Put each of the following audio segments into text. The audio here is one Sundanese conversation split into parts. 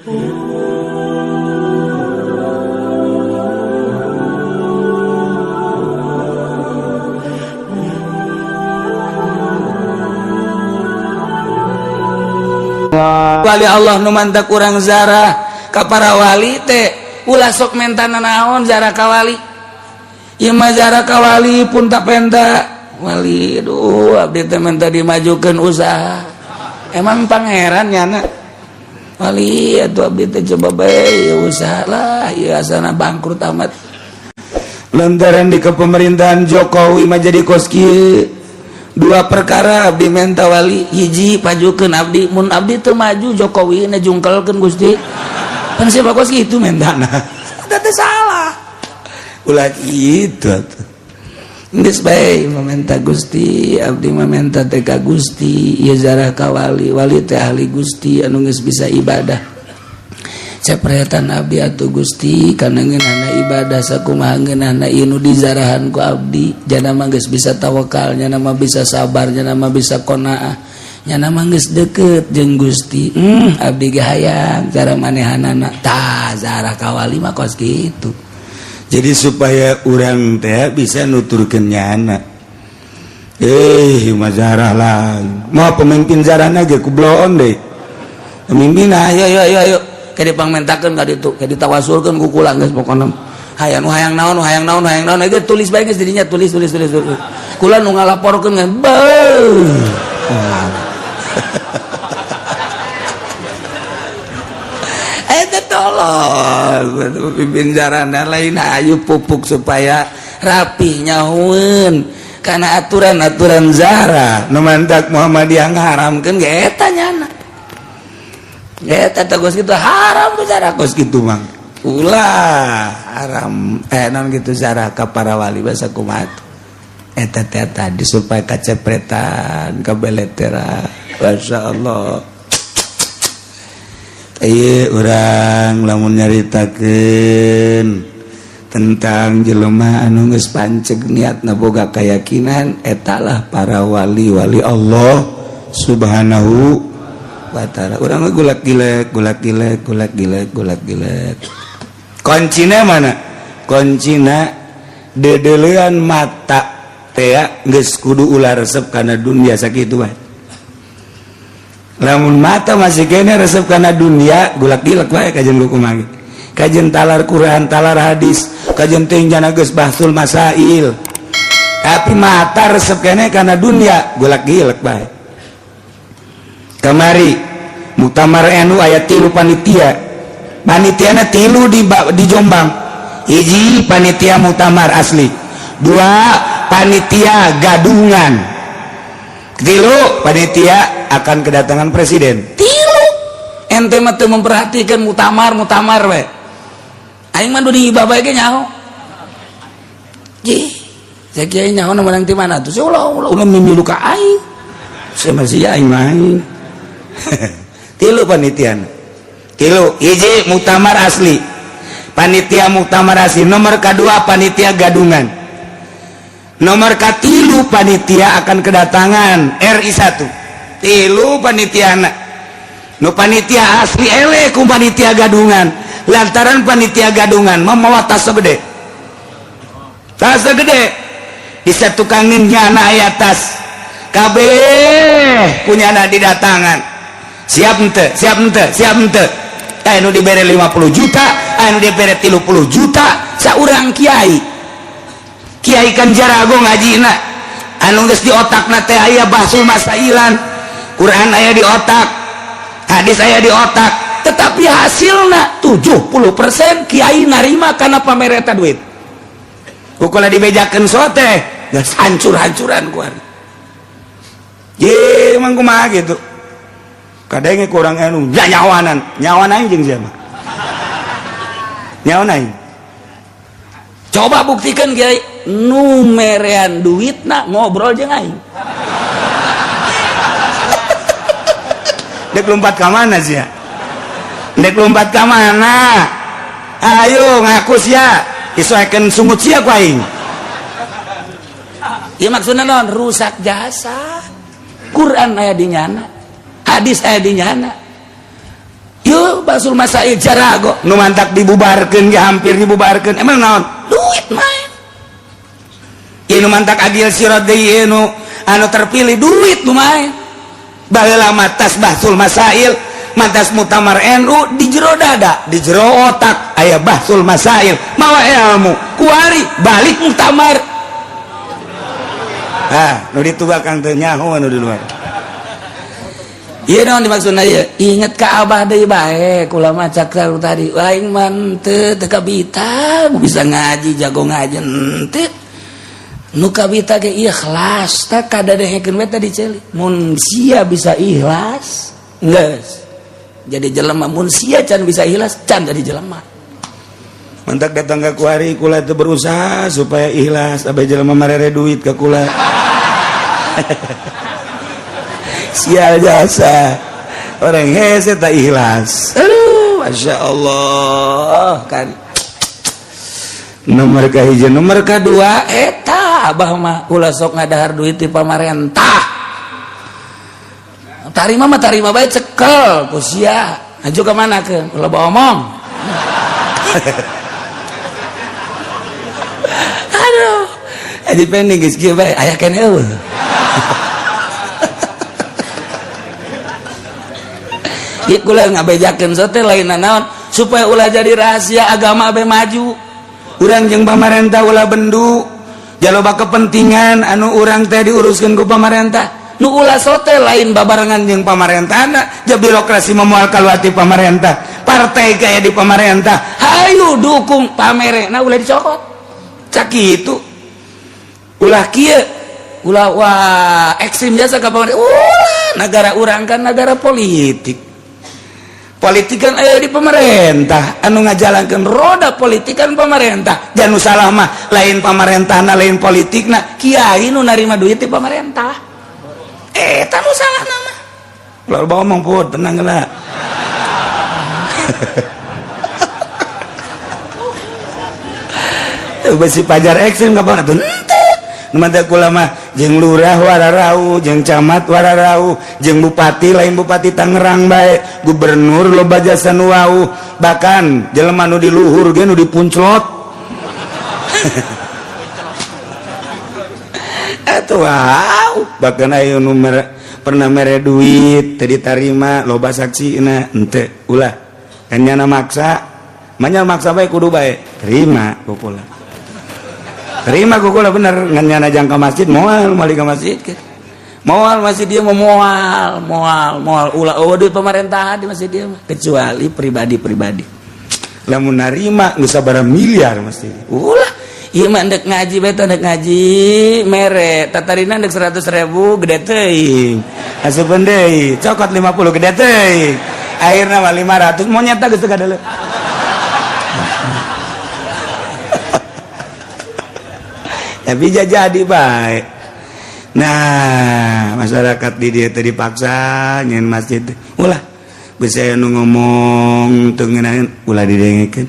Wali Allah nu mantap kurang zarah ka para wali teh ulah sok mentana naon zarah ka wali. Ieu mah zarah ka wali pun tak penta wali duh abdi teh menta dimajukeun usaha. Emang pangeran nyana wali atuh abdi teh coba bae usaha lah ieu asana bangkrut amat. Lantaran di kepemerintahan Jokowi mah jadi kos kieu. Dua perkara abdi menta wali, hiji pajukeun abdi, mun abdi teu maju Jokowi na jungkelkeun Gusti. Pan siapa kos kitu mentana. Eta teh salah. Ulah kitu atuh. Geus bae mamenta Gusti, abdi mamenta teh ka Gusti, ieu zarah ka wali, wali teh ahli Gusti anu geus bisa ibadah. Cepretan abdi atuh Gusti kana ngeunahna ibadah sakumaha ngeunahna ieu nu dizarahan ku abdi, jana mah geus bisa tawakal, nyana mah bisa sabar, nyana mah bisa qanaah, nyana mah geus deukeut jeung Gusti. Abdi ge hayang cara manehanana. Tah zarah ka wali mah kos kitu. Jadi supaya urang teh bisa nuturkeun nyana. Mah zarah lah. Mau pemimpin zarahna ge kubloon deui. Pemimpin ayo ayo ayo ayo. Kayak dipangmentakeun ka ditu, kayak ditawasulkeun ku kula geus pokona. Hayang nu hayang naon, nu hayang naon, hayang naon, ge tulis bae geus didinya tulis tulis tulis tulis. Kula nu ngalaporkeun ngan beuh. Eta tolong pimpin jarana lain ayu pupuk supaya rapih nyahueun karena aturan-aturan zara nu mantak Muhammadiyah ngaharamkeun ge eta nyana. Eta teh geus kitu haram tuh zara kos kitu mang. Ulah haram non gitu zara ka para wali basa kumaha eta teh tadi supaya kacepretan kabeleteran. Masyaallah. Ieu urang lamun nyaritakeun tentang jelema anu geus panceg niatna boga keyakinan etalah para wali-wali Allah Subhanahu wa ta'ala. Urang mah gulak gilek gulak gilek gulak gilek gulak gilek. Kuncina mana? Kuncina dedelean mata teh geus kudu ulah resep kana dunia sakitu bae. Lamun mata masih kene resep kana dunia gulak gilek bae kajen kumaha. Kajen talar Quran, talar hadis, kajen teh jana geus bahsul masail. Tapi mata resep kene kana dunia gulak gilek bae. Kamari Muktamar NU aya 3 panitia. Panitiana 3 di Jombang. Hiji panitia muktamar asli, 2 panitia gadungan, 3 panitia akan kedatangan presiden. 3 ente mah teu memperhatikan muktamar muktamar we. Aing mah di babae ge nyaho. Jih, saya kiai nyaho na menang ti mana tuh? Saya ulah ulah ulah mimilu ka aing. Saya masih aing mah aing. 3 panitia. 3 hiji muktamar asli. Panitia muktamar asli, nomor kedua panitia gadungan. Nomor katilu panitia akan kedatangan RI 1. 3 panitia na. Nu panitia asli ele ku panitia gadungan. Lantaran panitia gadungan memawa tas gede. Tas gede. Bisa tukangin nyana aya tas. Kabeh kunyana didatangan. Siap henteu, siap henteu, siap henteu. Anu dibere 50 juta, anu dibere 30 juta, saurang kiai. Kiai kan jarago ngajina. Anu geus di otakna teh aya bahsul masailan. Quran aya di otak, hadis aya di otak, tetapi hasilna 70% kiai narima kana pamereta duit. Kukula dibejakeun sote, geus hancur-hancuran ku ari. Ye, emang kumaha gitu. Kadang kurang anu, ya nyawanan, nyawan aing jeung siapa? Nyawan aing. Coba buktikan kiai, nu merean duitna ngobrol jeung aing. Dek lompat ka mana sia? Dek lompat ka mana? Ayo ngaku sia, isoekeun sungut sia ku aing. Ieu maksudna naon? Rusak jasa. Quran aya di nyana, hadis aya di nyana. Yuk Basul Masail jarago nu mantak dibubarkeun ge hampir dibubarkeun emang naon duit main. Ieu nu mantak Agil Sirot deui nu anu terpilih duit nu main. Baheula mah tas Basul Masail mantas Muktamar NU di jero dada di jero otak aya Basul Masail mawa ilmu kuari balik muktamar. Ah nu ditubakang teu nyaho nu di luar. Ieu naon dimaksudna ieu? Inget ka abah deui bae kula mah cak tadi aing mah teu teu kabita bisa ngaji jago ngaji henteu. Nu kabita ge ikhlas tah kadadehekeun we tadi ceuli. Mun sia bisa ikhlas geus jadi jelema, mun sia can bisa ikhlas can jadi jelema. Mantak datang ke kuari kula itu berusaha supaya ikhlas abe jelema marere duit ke kula. Sial jasa orang hese tak ikhlas. Aduh, masya Allah kan. Nomor kahiji, nomor kedua eta abah mah ulah sok ngadahar duit di pamarentah. Tarima mah tarima bae cekel ku sia. Aju ka mana ke? Ulah bawa omong. Aduh, aji pending geus kieu bae aya keneh eueuh. Ieu kula ngabejakeun sote lain naon supaya ulah jadi rahasia agama be maju. Urang jeung pamarentah ulah bendu jaloba kepentingan anu urang teh diuruskeun ku pamarentah. Nu ulah sote lain babarengan jeung pamarentahna, ja birokrasi memual kaluati pamarentah, partai kaya di pamarentah, hayu dukung pamerena ulah dicokot. Cak kitu. Ulah kieu, ulah wah ekstrim jasa ka pamarentah. Ulah negara urang kan negara politik. Politik kan aya di pemerintah anu ngajalankeun roda politik kan pemerintah. Jangan salah mah lain pamarentahna lain politikna, kiai nu narima duit di pemerintah. Eta nu salah nama. Lalu bawa omong put tenang lah. Tuh besi pajar ekstrim kapan atuh henteu. Nu mantep kula mah jeung lurah wararau, jeung camat wararau, jeung bupati lain bupati Tangerang bae, gubernur loba jasa nu wau, bahkan jelema nu di luhur ge nu dipunclot. Atuh wow, bahkan aya nu pernah mere duit teu ditarima loba saksina henteu ulah. Kan nyana maksa, manya maksa bae kudu bae, terima ku kula. Terima ku kula bener ngan nyana jang ka masjid moal moal ka masjid ke. Moal masih dia mau moal, moal, moal ulah eueuh duit pemerintahan di masjid dia mah kecuali pribadi-pribadi. Lamun narima geus sabaraha miliar mesti. Ulah ieu mah ndek ngaji bae teh ndek ngaji mere tatarina ndek 100.000 gede teuing. Asupeun deui cokot 50 gede teuing. Akhirna mah 500 monyet geus teu kadeuleu. Tapi jadi baik. Nah, masyarakat di dia teh dipaksa nyen masjid. Ulah bisa nu ngomong teu ngeunaheun ulah didengekeun.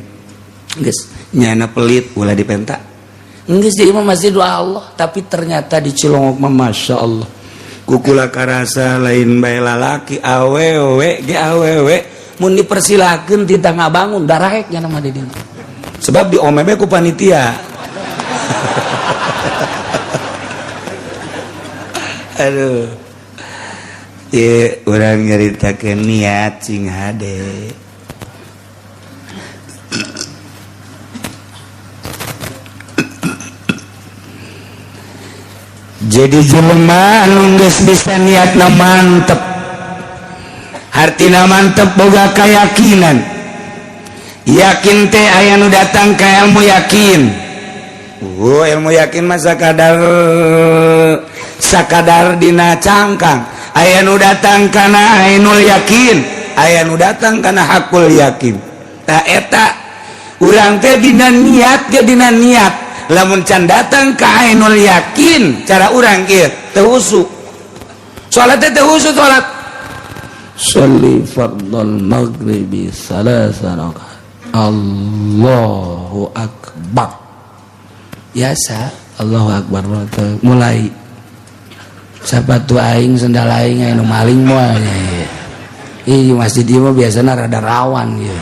Geus nyana pelit ulah dipenta. Geus jadi mah masjid doa Allah, tapi ternyata di Cilongok mah masya Allah. Kukula karasa lain bae lalaki awewe ge awewe mun dipersilakeun titah ngabangun darahek nya mah di dieu. Sebab di omebe ku panitia. Aduh. Ieu urang nyaritakeun niat sing hade. Jadi jelema anu geus bisa niatna mantep. Hartina mantep boga keyakinan. Yakin teh aya nu datang ka ilmu yakin. Oh, ilmu yakin mah sakadar dina cangkang. Aya nu datang kana ainul yakin, aya nu datang kana hakul yakin. Tah eta urang teh dina niat ge dina niat. Lamun can datang ka ainul yakin, cara urang kieu teu husu. Salat teh teu husu salat. Sholli fardhal maghribi salasa rakaat. Allahu akbar. Biasa Allahu akbar mulai sepatu aing sendal aing anu maling moal. Ih, masjid ieu mah biasana rada rawan ya.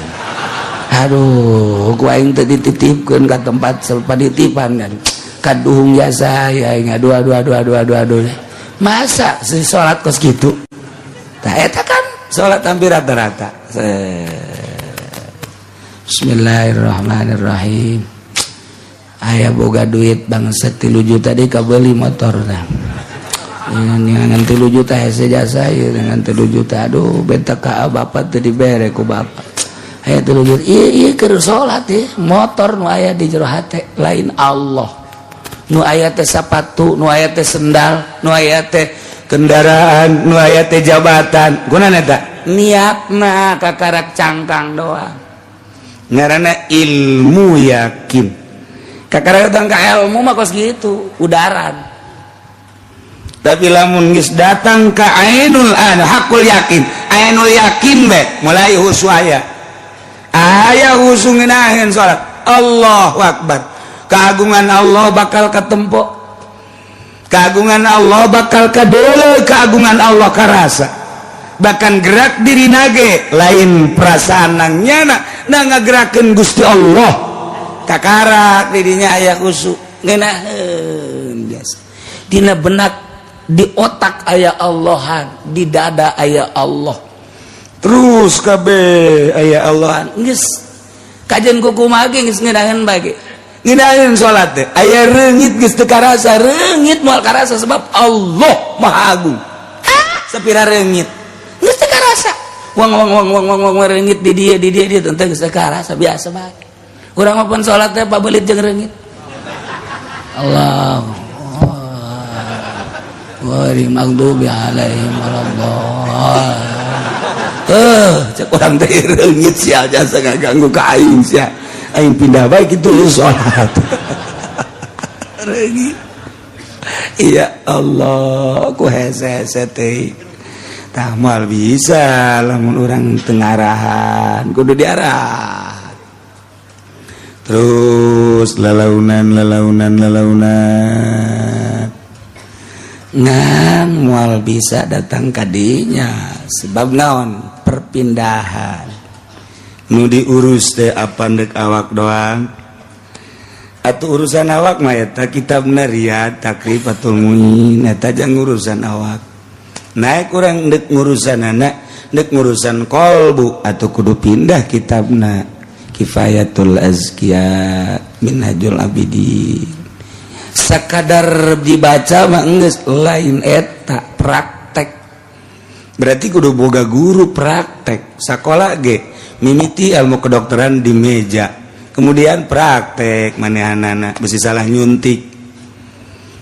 Aduh, ku aing teh dititipkeun ka tempat panitipan kan. Kaduhung jasa ya aing, aduh aduh aduh aduh aduh aduh. Masa si salat kos kitu? Tah, eta kan salat hampir rata-rata. Bismillahirrahmanirrahim. Aya boga duit bangsa 3 juta di kabeli motor nah. Dengan 3 juta hese jasa ya, dengan 3 juta, aduh, beta ka bapak teu dibere ku bapak. Aya 3 juta, iya iya keur salat ya, motor nu aya di jero hate, lain Allah. Nu aya teh sapatu, nu aya teh sendal, nu aya teh kendaraan, nu aya teh jabatan. Gunana eta? Niatna kakarak cangkang doang. Ngaranna ilmu yakin. Kakara datang ke ilmu mah kos gitu, udaran. Tapi lamun geus datang ke ainul an hakul yakin, ainul yakin be mulai husu, aya aya husu ngeunaheun salat. Allahu akbar, keagungan Allah bakal ketempo, keagungan Allah bakal kadeuleu, keagungan Allah karasa. Bahkan gerak diri nage lain perasaan nang nyana na ngagerakeun Gusti Allah. Kakarak dirinya aya khusyuk ngeunaheun biasa dina benak, di otak aya Allahan, di dada aya Allah. Terus kabeh aya Allah. Geus kajen kukumaha ge geus ngeunaheun bae. Ngeunaheun salat teh aya reungit geus teu karasa, reungit moal karasa sebab Allah Maha Agung. Sapira reungit geus teu karasa, wang wang wang wang wang wang, reungit di dia di dia di dia teh geus teu karasa, biasa bae. Urang mah pun salat teh pabelit jeung reungit. Allah ghairil maghdubi alaihim waladdallin. Eh, cek urang teh reungit sia jasa ngaganggu ka aing sia. Aing pindah bae kitu lu salat. Reungit. Ya Allah, ku hese-hese teh. Tah, moal bisa lamun urang tengarahan, kudu diarah. Terus lalaunan lalaunan lalaunan ngan moal bisa datang kadinya sebab naon? Perpindahan. Nu diurus teh apa? Ndek awak doang atau urusan awak mah eta kitabna Riyad, Takrib, Fathul Muin, eta jang urusan awak. Naik kurang ndek ngurusan anak, ndek ngurusan kolbu atau kudu pindah kitabna Kifayatul Azkiya, Minhajul Abidin. Sekadar dibaca mah geus lain, eta praktek. Berarti kudu boga guru praktek. Sekolah ge mimiti ilmu kedokteran di meja, kemudian praktek manehanana. Besi salah nyuntik,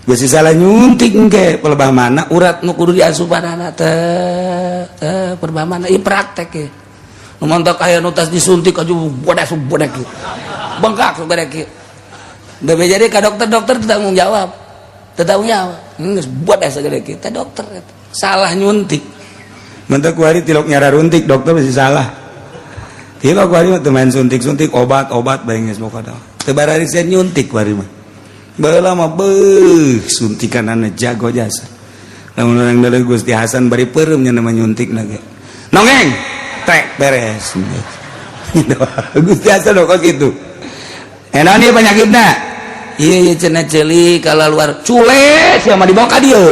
besi salah nyuntik engke pelebah mana. Urat nu kudu diasupanana teh teh perbah mana, ieu praktek ye. Nu mantak aya nu tas disuntik aja bodak bodak bengkak segede kieu. Bebe jadi ka dokter-dokter tanggung jawab. Tanggung jawab. Geus bodak segede kieu teh dokter eta. Salah nyuntik. Mentek kuari tilok nyara runtik dokter besi salah. Tilok kuari mah teu main suntik-suntik, obat-obat bae geus pokona. Teu bararisen nyuntik kuari mah. Baheula mah beuh suntikanana jago jasa. Lamun urang deuleu Gusti Hasan bari peureum nya nama nyuntik na ge. Nongeng, trek beres. Gusti Hasan kok kitu. Enak nih penyakitna. Iya iya cenah ceuli kalau luar cule sia mah dibawa ka dieu.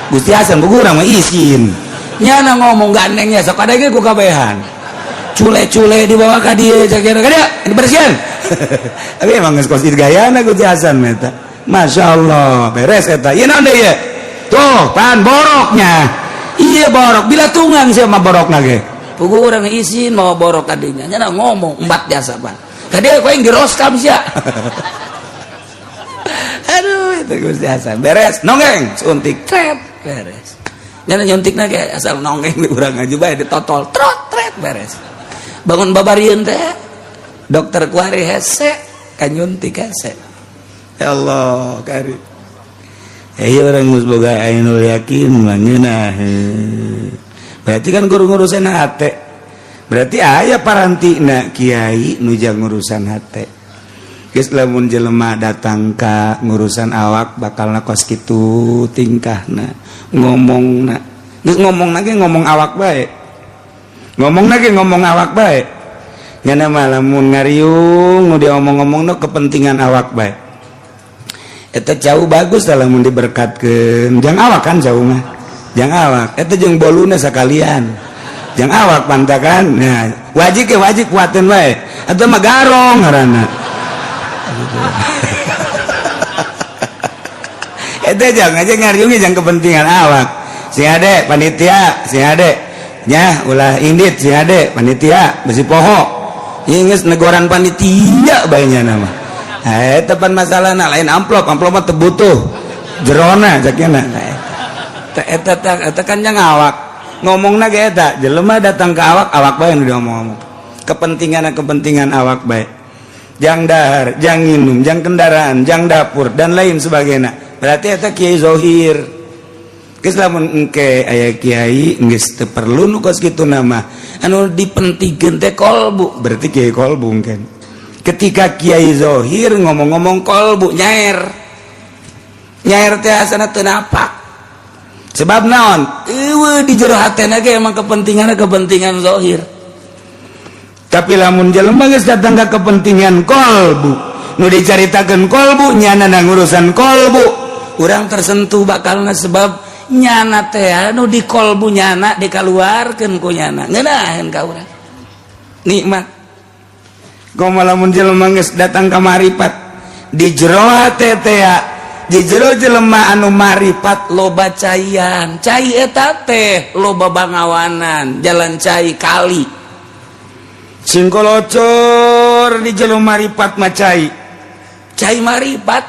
Gusti Hasan ku urang mah isin. Nyana ngomong gandengnya sok ada ge ku kabehan. Cule-cule dibawa ka dieu cek ka dieu dibersihan. Tapi emang geus kos gayana Gusti Hasan mah eta. Masya Allah, beres eta. Ieu naon deui ieu? Tuh, pan boroknya. Iya borok, bila tunggang sia mah borokna ge. Pugu urang isin mau borok kadinya. Nyana ngomong empat jasa pan. Ka dieu ku aing diroskam sia. Aduh, itu Gusti Hasan. Beres, nongeng, suntik, tret, beres. Nyana nyuntikna ge asal nongeng di urang aja bae ditotol, trot, tret, beres. Bangun babarieun teh. Dokter kuari hese, kan nyuntik hese. Ya Allah, kari. Eh, orang geus boga ainul yakin mah ngeunah. Berarti kan guru ngurusan hate. Berarti aya parantina kiai nu jang ngurusan hate. Geus lamun jelema datang ka ngurusan awak bakalna kos kitu tingkahna, ngomongna. Geus ngomong ge ngomong awak bae. Ngomong lagi ngomong awak bae. Nyana mah lamun ngariung nu diomong-omong nu kepentingan awak bae. Eta jauh bagus lah lamun diberkatkeun. Jang awak kan jauh mah. Jang awak eta jeung boluna sakalian. Jang awak pantakan. Nah, wajib ke wajib kuateun bae. Atau mah garong ngaranna. Eta jang aja ngariung jang kepentingan awak. Sing ade panitia, sing ade nya ulah indit, sing ade panitia besi poho. Ieu geus negoran panitia bae nya nama. Eta pan masalahna lain amplop, amplop mah teu butuh. Jerona cakna. Eta eta kan jang awak. Ngomongna ge eta, jelema datang ke awak, awak bae nu diomong-omong. Kepentingan-kepentingan awak bae. Jang dahar, jang minum, jang kendaraan, jang dapur dan lain sebagainya. Berarti eta kiai zohir. Geus lamun engke aya kiai geus teu perlu nu kos kitu nama. Anu dipentingkeun teh kolbu, berarti kiai kolbu engke. Ketika kiai zohir ngomong-ngomong kolbu nyaer. Nyaer teh asana teu napak. Sebab naon? Eueuh di jero hatena ge emang kepentinganna kepentingan zohir. Tapi lamun jelema geus datang ka kepentingan kolbu, nu dicaritakeun kolbu nyana ngurusan kolbu, urang tersentuh bakalna sebab nyana teh nu di kolbu nyana dikaluarkeun ku nyana ngeunaheun ka urang. Nikmat. Komo lamun jelema geus datang ka maripat di jero hate teh di jero jelema anu maripat loba caian, cai eta teh loba bangawanan, jalan cai kali. Singkolocor di jero maripat mah cai. Cai maripat,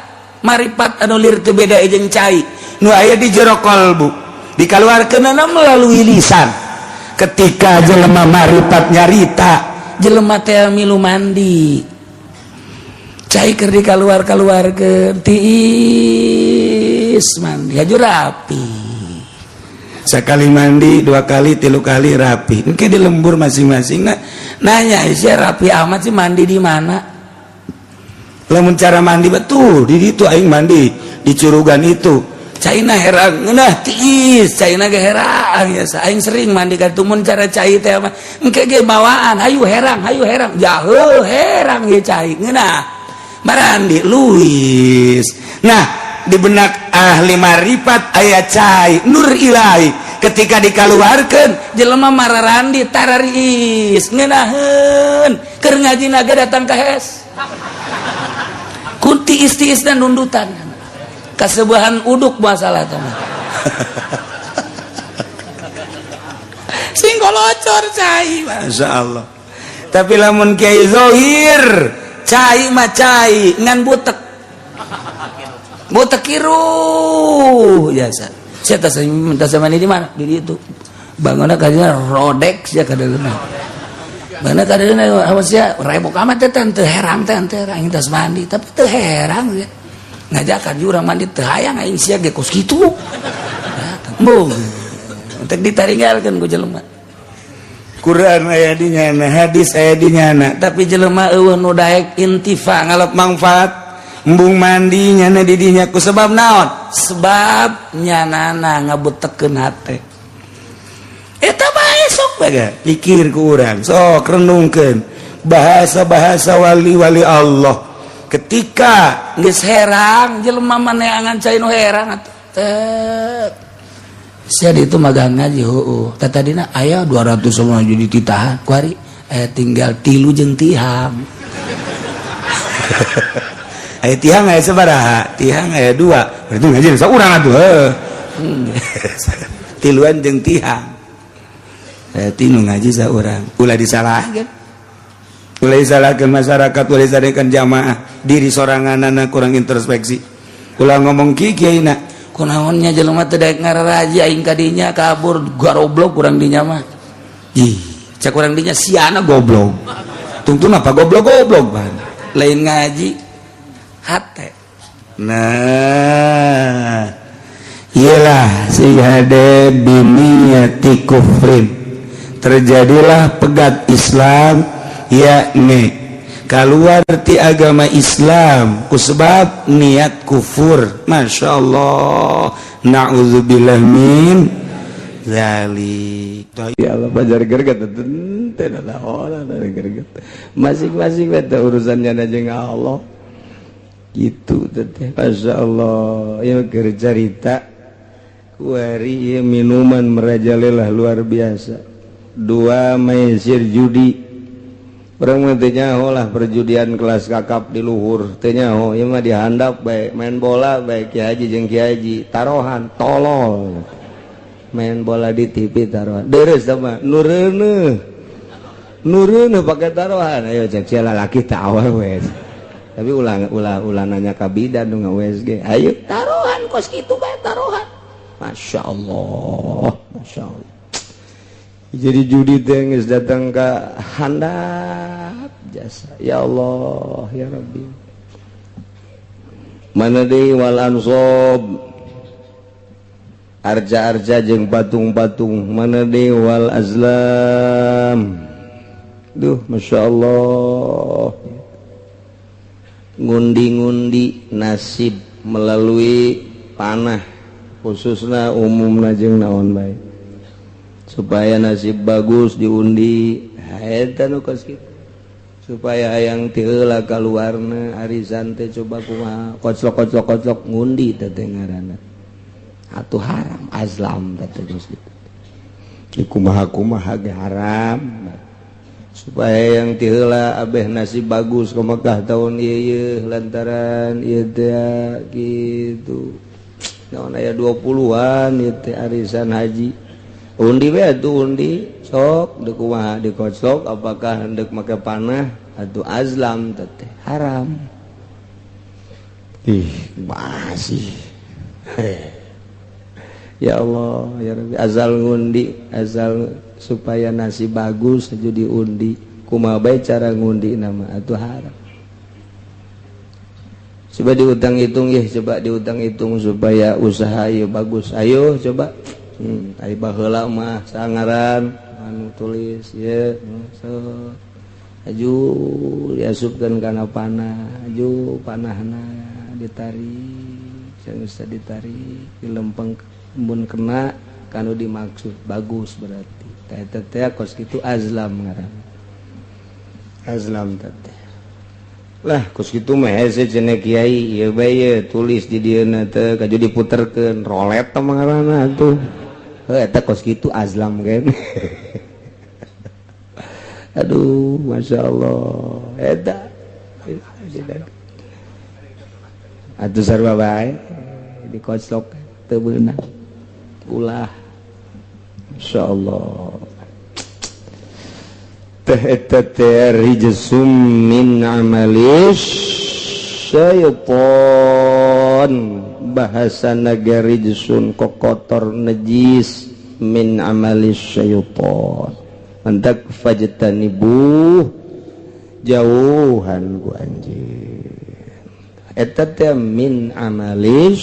maripat anu lir teu beda jeung cai. Nu aya di jero kolbu, dikaluarkeunana melalui lisan. Ketika jelema maripat nyarita, jelema teh milu mandi. Cai keur dikaluar-kaluarkeun tiis mandi haju rapi. Sekali mandi, dua kali, tilu kali rapi. Engke di lembur masing-masing nah, nanya sia rapi amat sih mandi di mana? Lamun cara mandi betul di ditu aing mandi di curugan itu. Caina herang ngeunah tiis, caina ge herang ya aing sering mandi ka mun cara cai teh mah engke ge bawaan hayu herang jauh herang ye cai ngeunah. Marandi Luis. Nah, di benak ahli maripat aya cai nur ilahi ketika dikaluarkeun jelema mararandi tarariis ngeunaheun keur ngaji naga datang ka hes. Kunti istiis dan nundutan. Kasebuahan uduk masalah teh mah. Sing kolocor cai masyaallah. Tapi lamun kiai zohir cai mah cai ngan butek. Butek kiruh biasa. Saya tas mandi di mana? Di itu. Bangunna kadinya rodek sia kadeuleunan. Bangunna kadeuleunan awas sia rebok amat teh teu herang teh teu herang tas mandi tapi teu herang sia. Ngajakan urang mandi teu hayang aing sia ge kos kitu. Embung. Teh ditaringgalkeun ku jelema. Quran aya di nyana, hadis aya di nyana, tapi jelema eueuh nu daek intifa ngalap manfaat. Embung mandi nyana di dinya ku sebab naon? Sebab nyanana ngabutekeun hate. Eta bae sok bae pikir ku urang, sok renungkeun bahasa-bahasa wali-wali Allah. Ketika geus herang jelema maneangan cai nu herang atuh. Teu. Sia di itu magang ngaji heueuh. Tah tadina aya 200 sama jadi titahan kuari aya tinggal tilu jeung tihang. Aya tihang aya sabaraha? Tihang aya 2. Berarti ngaji saurang atuh heuh. Tiluan jeung tihang. Berarti nu ngaji saurang. Ulah disalahkeun. Ulah disalahkeun masyarakat, ulah disalahkeun jamaah. Diri soranganana kurang introspeksi. Ulah ngomong kieu kiaina. Kunaonnya jelema teu daek ngararaji aing ka dinya kabur garoblok urang dinya mah. Ih, cak urang dinya siana goblok. Tungtun apa goblok-goblok ban. Lain ngaji hate. Nah, iyalah si hade biniyati kufrin. Terjadilah pegat Islam yakni keluar ti agama Islam kusebab niat kufur. Masya Allah, na'udzubillah min Zalik. Ya Allah, pajar gerget teu orang gerget. Masing-masing eta urusannya jeung Allah. Gitu teh. Masya Allah, ya keur carita kuari ieu minuman merajalela luar biasa. Dua maisir judi. Urang mah teu nyaho lah perjudian kelas kakap di luhur, teu nyaho, ieu mah dihandap bae, main bola bae Ki Haji jeung Ki Haji, tarohan tolol. Main bola di TV taruhan. Deres sama nu reuneuh. Nu reuneuh pake taruhan. Ayo cek sia lalaki teh awewe. Tapi ulah ulah ulah nanya ka bidan nu nga-USG. Ayo taruhan kos kitu bae taruhan. Masya Allah, Masya Allah. Jadi judi teh geus datang ka handap jasa. Ya Allah, ya Rabbi. Mana deui wal ansob, arca-arca jeung patung-patung, mana deui wal azlam. Duh, Masya Allah. Ngundi-ngundi nasib melalui panah, khususna umumna jeung naon bae. Supaya nasib bagus diundi, eta nu kos kitu. Supaya hayang ti heula kaluarna arisan teh coba kumaha, koclok koclok koclok ngundi teh teh ngaranna. Atuh haram azlam teh teh kos kitu. Di kumaha-kumaha ge haram. Supaya yang ti heula abeh nasib bagus ke Mekah tahun ieu ieu lantaran ieu teh gitu. Naon aya 20-an ieu teh arisan haji. Undi we atuh undi sok deuk kumaha dikoclok apakah hendak make panah atau azlam teh haram. Ih, masih. Ya Allah, ya Rabbi, azal ngundi, azal supaya nasib bagus aja diundi. Kumaha bae cara ngundi nama atuh haram. Coba diutang hitung ya, coba diutang hitung supaya usaha ya bagus. Ayo coba. Ai baheula mah sangaran anu tulis ye so aju diasupkeun kana panah, aju panahna ditarik, geus ditarik dilempeng mun kena kanu dimaksud bagus berarti. Tah eta teh kos kitu azlam ngaranna. Azlam teh. Lah kos kitu mah hese cenah kiai ieu bae ye tulis di dieuna teh kaju diputerkeun rolet teh ngaranna atuh. Heuh eta kos kitu azlam kan. Aduh, Masya Allah. Eta. Atuh sarua bae dikoclok teu beunang. Ulah. Masya Allah. Teh eta teh rijsum min amalis syaitan. Bahasa naga rijsun kokotor najis min amalis syaitan. Mantak fajtanibu jauhan ku anjing. Eta teh min amalis,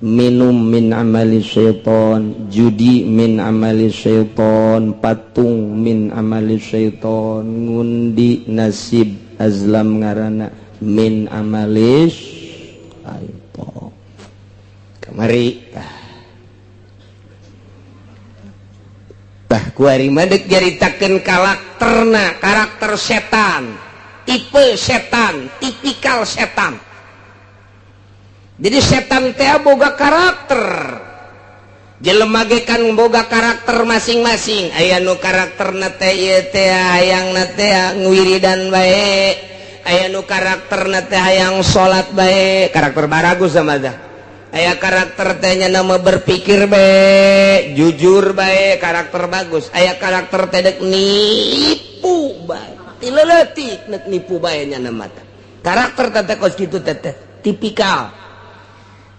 minum min amali syaitan, judi min amali syaitan, patung min amali syaitan, ngundi nasib azlam ngaranna min amali syaitan. Kamari tah kuari mah deuk nyaritakeun karakterna, karakter setan, tipe setan, tipikal setan. Jadi setan teh boga karakter. Jelema ge kan boga karakter masing-masing. Aya nu karakterna teh ieu teh hayangna teh ngwiridan bae. Aya nu karakterna teh hayang salat bae, karakter baragus sama dah. Aya karakter teh nya nama berpikir bae, jujur bae, karakter bagus. Aya karakter teh deuk nipu bae. Ti leutik nek nipu bae nya nama teh. Karakter teh kos kitu teh tipikal.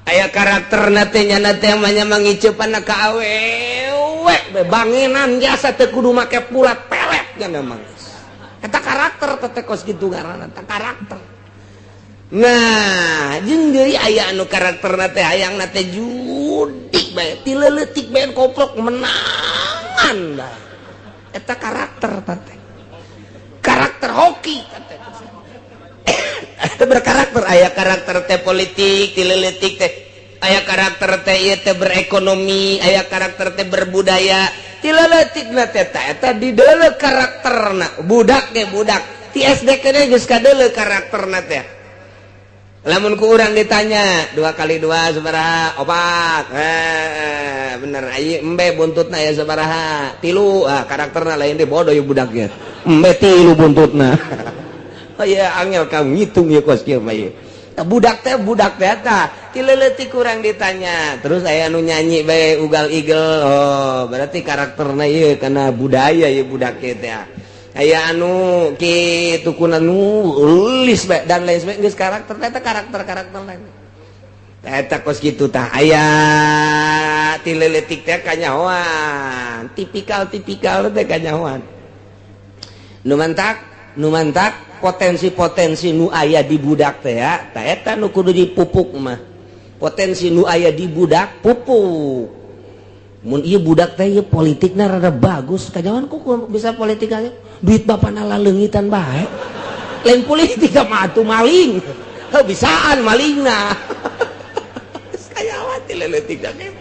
Aya karakter teh nya teh mah mangicepan ka awewe bangenan jasa teu kudu make pulat pelet nya mah. Eta karakter teh kos kitu ngaranna teh karakter. Nah, jeung deui aya anu karakterna teh hayangna teh judi bae, ti leutik bae koprok menangan bae. Eta karakter teh. Karakter hoki teh. Eta berkarakter, aya karakter teh politik ti leutik teh. Aya karakter teh ieu teh berekonomi, aya karakter teh berbudaya. Ti leutikna teh eta dideuleu karakterna. Budak ge budak ti SD keneh geus kadeuleu karakterna teh. Lamun ku urang ditanya 2 kali 2 sabaraha? 4. Eh, bener. Ayo, embe buntutna ya sabaraha? 3. Ah, karakterna lain deh, bodoh ya budaknya. Embe 3 buntutna. Oh iya, angel kamu ngitung ya, kos kieu mah. Budak teh, budak teh eta ti leutik kurang ditanya terus aya nu nyanyi bae ugal igel. Oh, berarti karakterna ieu karena budaya ieu budak teh. Aya anu kitu kuna nulis bae dan lain sebagainya, geus karakter eta, karakter-karakter lain eta kos kitu tah. Aya ti leutik teh kanyahoan, tipikal-tipikal teh kanyahoan. Nu mantak potensi-potensi nu aya di budak teh ya, tah eta nu kudu dipupuk mah. Potensi nu aya di budak pupuk. Mun ieu budak teh ieu politikna rada bagus, kanyahoan kok bisa politik aja, duit bapana laleungitan bae. Lain politik mah atuh, maling. Heuh, bisaan malingna. Kanyahoan ti leutik teh.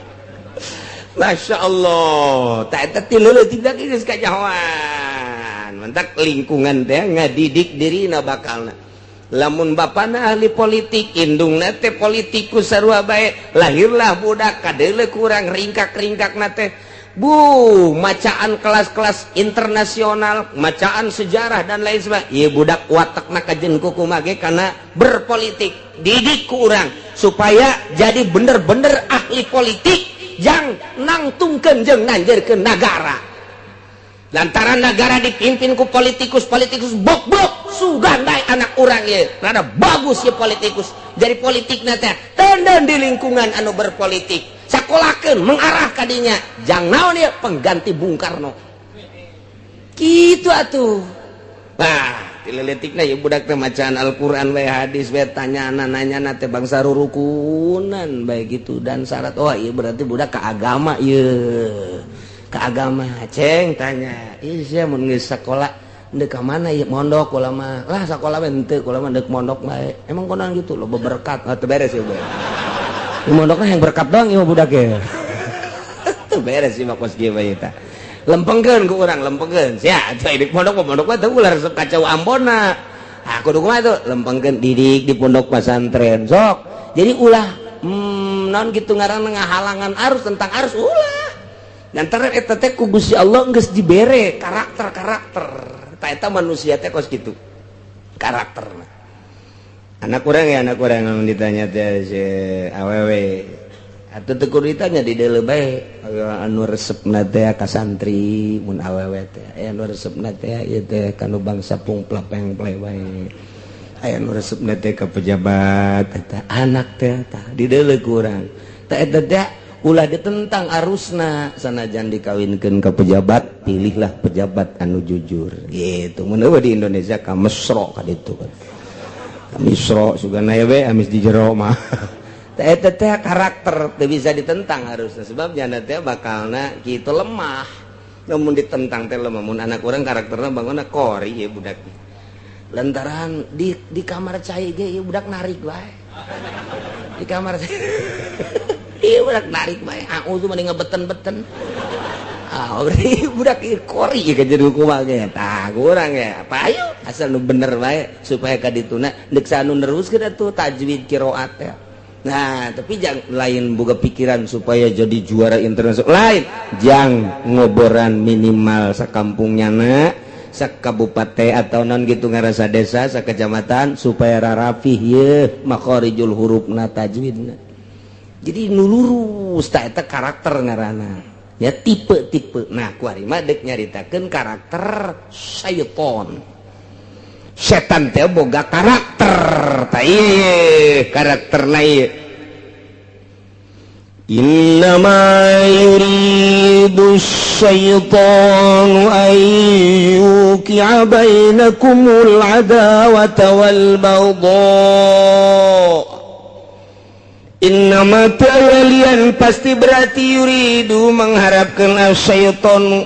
Masya Allah, tah eta ti leutik teh geus kanyahoan. Mantak lingkungan teh ngadidik dirina bakalna. Lamun bapana ahli politik, indungna teh politikus sarua bae, lahirlah budak kadeuleu kurang ringkak-ringkakna teh. Bu, macaan kelas-kelas internasional, macaan sejarah dan lain sebagainya. Ieu budak watakna kajen kumaha ge karena berpolitik. Didik ku urang supaya jadi bener-bener ahli politik yang nangtungkeun jeung nanjeurkeun nagara. Lantaran negara dipimpin ku politikus-politikus bok-bok, sugan bae anak urang ye rada bagus ya politikus. Jadi politik teh tenden di lingkungan anu berpolitik, sakolakeun mengarah kadinya jang naon ya, pengganti Bung Karno gitu atuh. Nah, ti leutikna ya budak teh macaan Al-Qur'an bae, hadis bae, tanya nanya teh bangsa rurukunan bae gitu dan syarat. Oh iya, berarti budak ke agama ieu, ke agama. Ceng tanya, "Ih, sia mun geus sakola ndek ka mana ieu? Mondok kula mah lah, sakola we henteu, kula mah ndek mondok bae." Emang konon gitu loh berkat. Oh, teu beres ya, bae mondokna yang berkat doang ieu budak ya. Teu beres sih mah kos kieu bae tah. Lempengkeun ku urang, lempengkeun sia atuh di pondok. Pondok mah teu ulah resep kacau Ambonna. Ah, kudu kumaha tuh? Lempengkeun, didik di pondok pesantren sok. Jadi ulah non gitu ngaranna ngahalangan arus, tentang arus ulah. Lantaran eta teh ku Gusti Allah geus dibere karakter-karakter. Tah, eta manusia teh kos kitu karakterna. Anak urang ya, anak urang lamun ditanya teh si awewe atuh teu kudu ditanya, di deuleu bae. Anu resepna teh ka santri mun awewe teh, aya anu resepna teh ieu teh kanu bangsa pungplak pengple bae, aya anu resepna teh ka pejabat. Eta anak teh tah di deuleu ku urang. Tah, eta teh ulah ditentang arusna. Sanajan dikawinkeun ke pejabat, pilihlah pejabat anu jujur gitu. Mun di Indonesia ka mesro ka ditu, ka misro sugana we amis di jero mah. Teh eta teh karakter teu bisa ditentang harusnya, sebab janda teh bakalna kitu lemah namun ditentang teh lemah. Mun anak urang karakterna bangunna kori ya budak, lantaran di kamar cai ge ieu budak narik bae. Di kamar iya budak narik bae, auzu mending ngebeten-beten. Ah, berarti budak ieu kori ka jadi kumaha ge. Tah, kurang ya apa, ayo asal nu bener bae supaya ka dituna deuk anu neruskeun atuh tajwid, qiraat ya. Nah, tapi jangan lain boga pikiran supaya jadi juara internasional lain, jang ngoboran minimal sakampungnya na, sakabupaten atau non gitu ngarasa desa, sakecamatan, supaya rarapih ye makhorijul hurufna, tajwidna, jadi nu lurus. Tak, eta karakter ngaranna ya, tipe-tipe. Nah, kuari mah dek nyaritakeun karakter syaiton. Setan teh boga karakter. Tah, ieu karakterna ieu. إنما يريد الشيطان أن يوقع بينكم العداوة والبغضاء. إنما lian pasti berarti يريد mengharapkan الشيطان.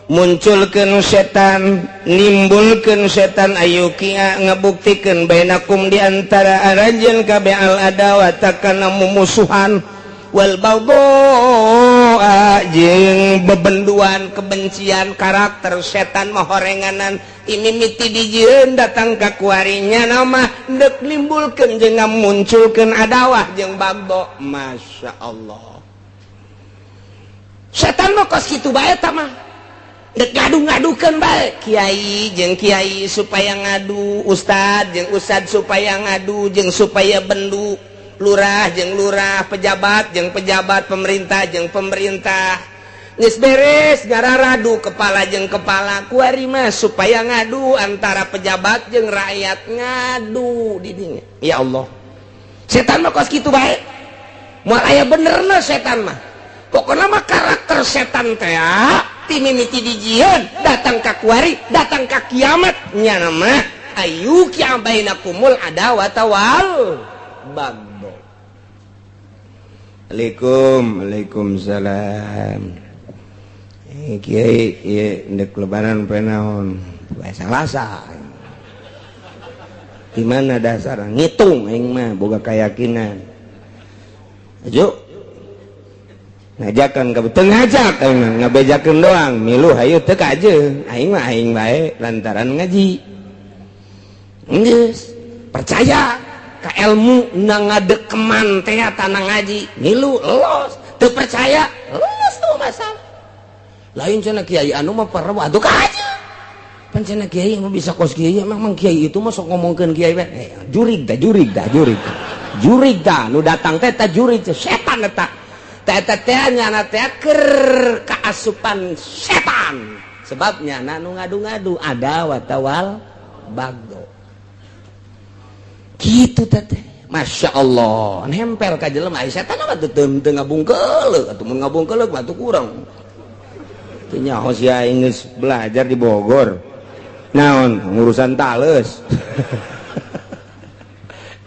Munculkeun setan, nimbulkeun setan ayukia ngabuktikeun bainakum di antara aranjeun kabeh al adawata kana mumusuhan wal baghdha jeung bebenduan kebencian. Karakter setan mah horenganan imimiti dijieun datang ka kuarinya nama deuk nimbulkeun jeung ngamunculkeun adawah jeung baghdha. Masya Allah, setan mah kos kitu bae eta mah. Ngadu-ngadukan baik kiai jeung kiai supaya ngadu, ustad jeung ustad supaya ngadu jeung supaya bendu, lurah jeung lurah, pejabat jeung pejabat, pemerintah jeung pemerintah. Geus beres ngararadu kepala jeung kepala kuari mah supaya ngadu antara pejabat jeung rakyat ngadu di dinya. Ya Allah, setan mah kos kitu bae, moal aya benerna setan mah. Pokokna mah karakter setan teh timimiti dijieun datang ka kuari datang ka kiamat nya nama ayu ki bainakumul adawata wal baghdha. Assalamualaikum. Waalaikumsalam. Kiai ieu ndek lebaran poe naon? Poe Salasa. Di mana dasar ngitung aing mah boga keyakinan. Ayo ngajakan ka teu ngajak aing mah ngabejakeun doang milu hayu teu kajeun aing mah aing bae lantaran ngaji. Geus percaya ka ilmu na ngadekeman teh tanah ngaji milu los, teu percaya los tuh masalah. Lain cenah kiai anu mah parah atuh kajeun. Pan cenah kiai mah bisa kos kiai emang kiai itu mah sok ngomongkeun kiai bae. Jurig tah jurig tah jurig. Jurig tah nu datang teh tah jurig setan eta. Teh teh nyana teh keur kaasupan setan. Sebab nyana nu ngadu-ngadu ada watawal bagdo. Kitu teh. Masya Allah, nempel ka jelema ai setan mah teu teu ngabungkeuleuh, atuh mun ngabungkeuleuh mah kurang. Teu nyaho sia geus belajar di Bogor. Naon ngurusan tales.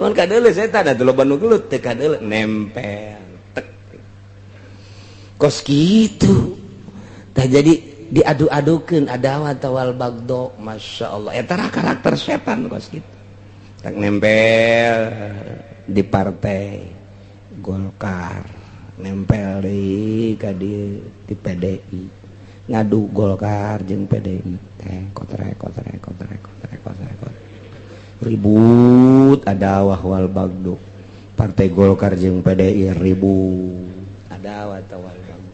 Mun kadeuleuh setan atuh loba nu gelut teu kadeuleuh nempel. Kos gitu tah jadi diadu-adukeun adawat wal bagdo. Masya Allah, eta karakter setan kos gitu. Tak nempel di partai Golkar, nempel di ka di PDI, ngadu Golkar jeung PDI teh kotrek kotrek kotrek kotrek kotrek ribut adawah wal bagdo. Partai Golkar jeung PDI ribut adawat wal bagdo.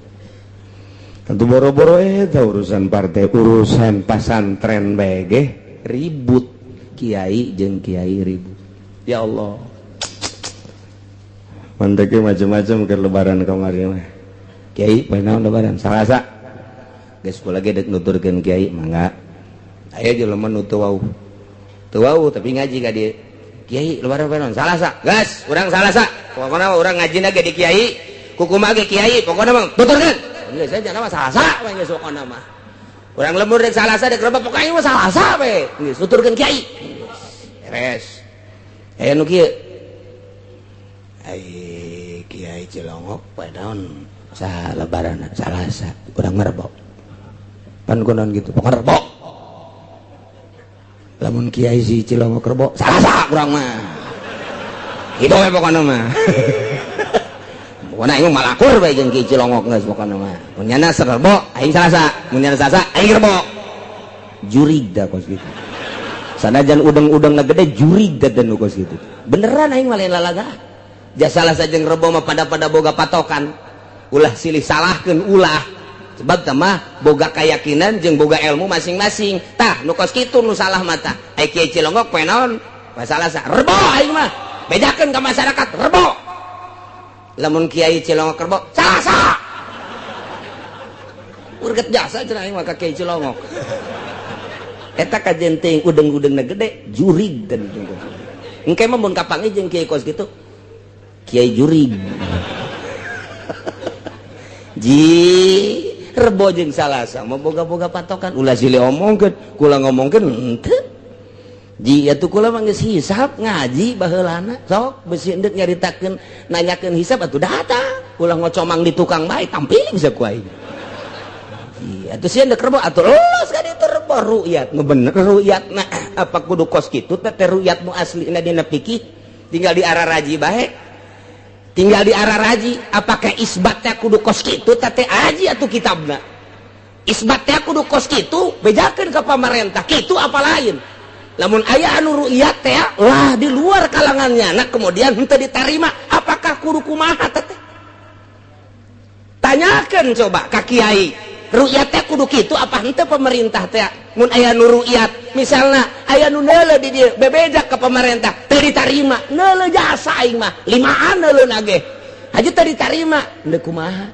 Tentu boro-boro eta urusan partai, urusan pasantren bae ge ribut, kiai jeung kiai ribut. Ya Allah. Manteke macam-macam ke lebaran kamari mah. Kiai poe naon lebaran? Salasa. Geus kula ge deuk nuturkeun kiai mangga. Aya jelema nu teu wauh. Teu wauh tapi ngaji ka dieu. Kiai lebaran poe naon? Salasa. Geus, urang Salasa. Pokona urang ngajina ge di kiai, kukumaha ge kiai, pokona mah tuturkeun. Geus saja nama Salasa we geus pokona mah. Urang lembur rek Salasa rek reba pokoknya mah Salasa we. Geus tuturkeun kiai. Beres. Aya nu kieu. Ai Kiai Cilongok poe naon sa lebaran Salasa, urang mah Rebo. Pan kunaon gitu, pokona Rebo. Lamun Kiai si Cilongok Rebo, Salasa urang mah. Kitu we pokona mah. Pokona aing malakur bae jeung Ki Cilongok geus pokona mah. Mun nyana Rebo, aing Salasa. Mun nyana Salasa, aing Rebo. Jurig da kos kitu. Sanajan udeng-udengna gede jurig da nu kos kitu. Beneran aing mah lain lalaga. Ja Salasa jeung Rebo mah pada-pada boga patokan. Ulah silih salahkeun ulah. Sebab tah mah boga keyakinan jeung boga ilmu masing-masing. Tah nu kos kitu nu salah mah tah. Ai Kiai Cilongok poe naon? Poe Salasa. Rebo aing mah. Bejakeun ka masyarakat Rebo. Lamun Kiai Cilongok Rebo, Salasa. Urget jasa cenah aing mah ka Kiai Cilongok. Eta kajen teuing udeng-udengna gede jurig dan engke mah mun kapanggih jeung kiai kos kitu kiai jurig. Ji Rebo jeung Salasa mah boga-boga patokan ulah silih omongkeun, kula ngomongkeun henteu. Ji atuh kula mah geus hisab ngaji baheulana sok besi endek nyaritakeun nanyakeun hisab atuh datang ulah ngocomang di tukang bae tampiling saku aing. Haji atuh sieun deuk rebo atuh los ka ditu rebo ru'yat nu bener ru'yatna apa kudu kos kitu teh ru'yat nu aslina dina fikih tinggal di arah raji bae tinggal di arah raji apakah isbatnya kudu kos kitu teh haji atuh kitabna isbatnya kudu kos kitu bejakeun ka pamarentah kitu apa lain lamun aya anu ru'yat teh lah di luar kalangannya nah kemudian henteu ditarima apakah kudu kumaha teh tanyakan coba ka kiai ru'yat teh kudu kitu apa henteu pemerintah teh mun aya nu ru'yat misalna aya nu neuleuh di dieu bebeja ka pemerintah teu ditarima neuleuh jasa aing mah limaan neuleuh ge haji teu ditarima henteu kumaha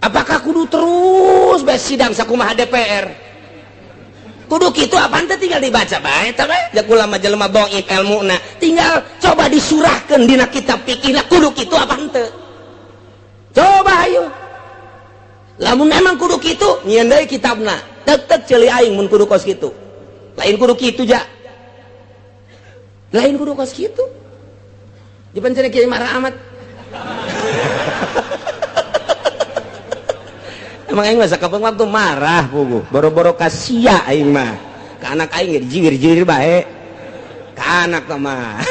apakah kudu terus bae sidang sakumaha DPR kudu kitu apa henteu tinggal dibaca bae eta bae ja ulama jelema dhaif ilmuna tinggal coba disurahkeun dina kitab fikihna kudu kitu apa henteu coba ayo lamun memang kudu kitu nyieun deui kitabna tek-tek ceuli aing mun kudu kos kitu lain kudu kitu ja lain kudu kos kitu dipencet kiai marah amat emang aing mah sakapeung waktu marah puguh boro-boro ka sia aing mah ka anak aing ge dijiwir-jiwir bae ka anak mah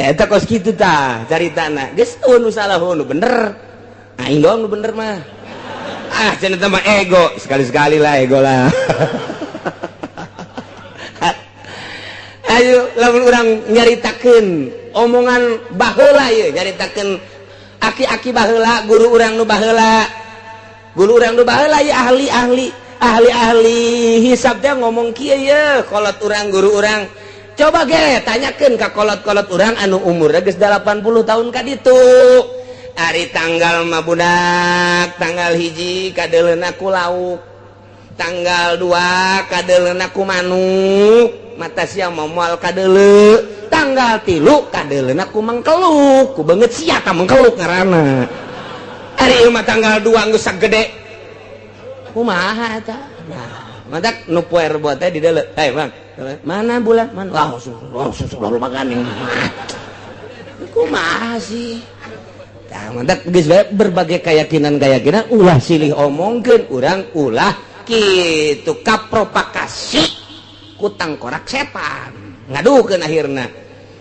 eta kos kitu tah caritana geus eueuh nu salah nu bener aing doang nu bener mah ah cenah teh mah ego sekali-sekali lah ego lah ayo lamun urang nyaritakeun omongan baheula ieu nyaritakeun aki-aki baheula guru urang nu baheula guru urang nu baheula ieu ahli-ahli ahli-ahli hisab teh ngomong kieu ye kolot urang guru urang coba ge tanyakeun ka kolot-kolot urang anu umurna geus 80 tahun ka ditu ari tanggal mah budak tanggal 1 kadeuleuna ku lauk tanggal 2 kadeuleuna ku manuk mata sia moal kadeuleu tanggal 3 kadeuleuna ku mangkeluk ku beungeut sia ka mangkeluk ngaranna ari ieu mah tanggal 2 geus sagede kumaha eta nah mantak nu poe rebo teh di deuleu hey bang mana bulan mana langsung lalu makan kumaha sih tah mantak geus bae berbagai keyakinan-keyakinan ulah silih omongkeun urang ulah kitu kapropagasi ku tangkorak setan ngadukeun akhirna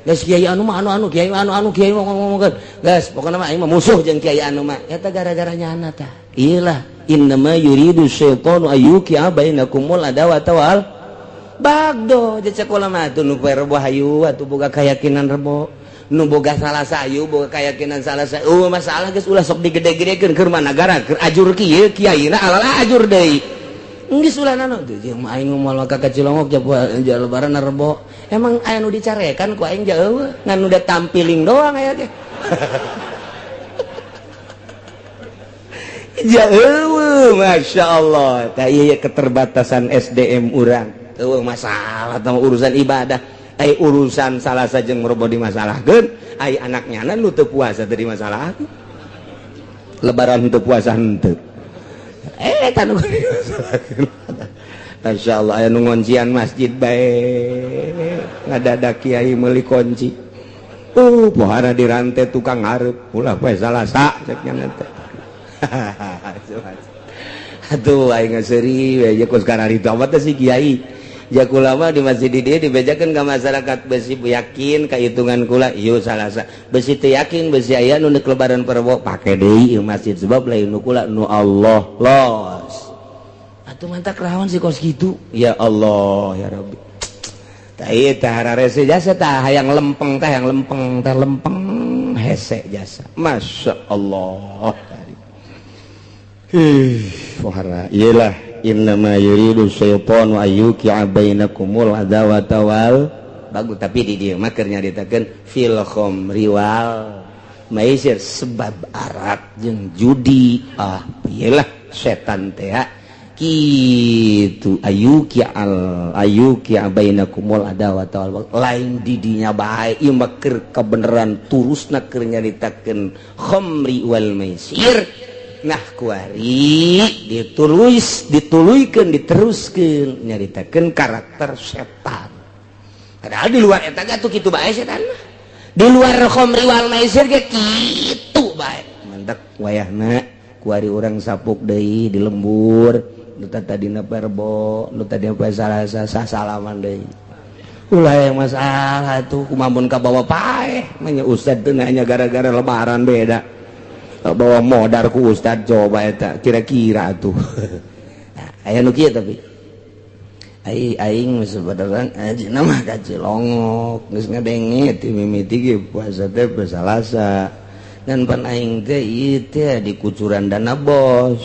geus kiai anu mah anu kiai anu kiai ngomongkeun geus pokona mah aing mah musuh jeung kiai anu mah eta gara-gara nyana tah ieu lah innama yuridu syaitanu ayyuqi'a bainakumul adawata wal bagdo jeung sekolah mah atuh nu poe rebo hayu atuh boga keyakinan rebo nu boga salah sayu boga keyakinan salah sayu masalah geus ulah sok digede-gedekeun keur mah nagara keur ajur kieu kiaina alala ajur deui geus ulah nano teu jeung aing moal ka Cilongok ja lebaran rebo emang aya nu dicarekan ku aing jauh ngan udah tampiling doang aya ge jauh Masya Allah tah ieu keterbatasan SDM urang eueuh masalah tah urusan ibadah ai urusan salah sajeng merobo dimasalahkeun ai anaknya nu teu puasa teu dimasalahkeun lebaran teu puasa henteu eta nu dimasalahkeun masyaallah aya nu ngoncian masjid bae ngadadak kiai meuli kunci pohara dirante tukang hareup ulah poe Salasa cek nya teh atuh aing seuri we jeung kararitu amat teh si kiai jakula mah di masjid di dieu dibejakeun ka masyarakat besi yakin ka hitungan kula ieu Salasa besi teu yakin besi aya nu deuk lebaran perbo pake deui ieu masjid sebab lain nu kula nu Allah los atuh mantak rawan si kos kitu ya Allah ya Rabbi tah ieu tah hararese jasa tah hayang lempeng tah hayang lempeng tah lempeng hese jasa Masya Allah pohara iyalah innama yuridu syaitanu ayyuqi'a bainakumul adawata wal bagus tapi di dieu mah keur nyaritakeun fil khamri wal maisir sebab arak jeung judi ah iyalah setan teh kitu ayyuqi'al ayyuqi'a bainakumul adawata wal lain didinya bae ieu mah keur kabeneran turusna keur nyaritakeun khamri wal maisir nah kuari ditulis dituluykeun diteruskeun nyaritakeun karakter setan padahal di luar eta ge atuh kitu bae setan mah di luar khamri wal maisir ge kitu bae mantak wayahna Kuari urang sapuk deui di lembur nu tadina Rebo nu tadi poe Salasa salaman deui. Ulah yang masalah tuh kumamun ka bawa paeh manya ustad teu nanya gara-gara lebaran beda. Bawa modar ku ustad coba eta kira-kira tuh. Aya nu kieu tapi aing sebenarnya ajina mah ka Cilongok geus ngadenge ti mimiti ge puasa teh poe Salasa. Dan pan aing teh ieu teh di kucuran dana bos.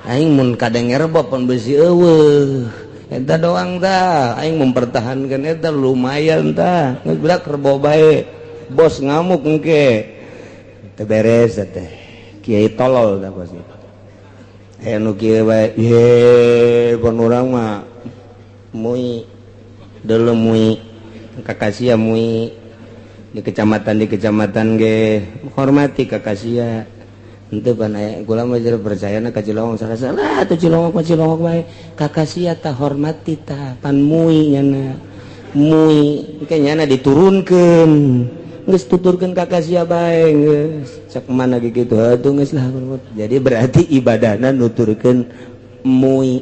Aing mun kadenge Rebo pan beusi eueuh. Eta doang tah aing mempertahankan eta lumayan tah. Geus berak Rebo bae. Bos ngamuk engke. Teu beres teh. Kiai tolol tah bos itu. Aya nu kieu bae, ye pan urang mah mui deuleu mui kakasia mui di kecamatan ge hormati kakasia. Henteu pan aya kula mah jadi percayana ka Cilongok salah atuh Cilongok mah Cilongok bae kakasia tah hormati tah pan mui nyana mui engke nyana diturunkeun geus tuturkeun kakasia bae geus cek mana ge kitu atuh geus lah. Jadi berarti ibadahna nuturkeun mui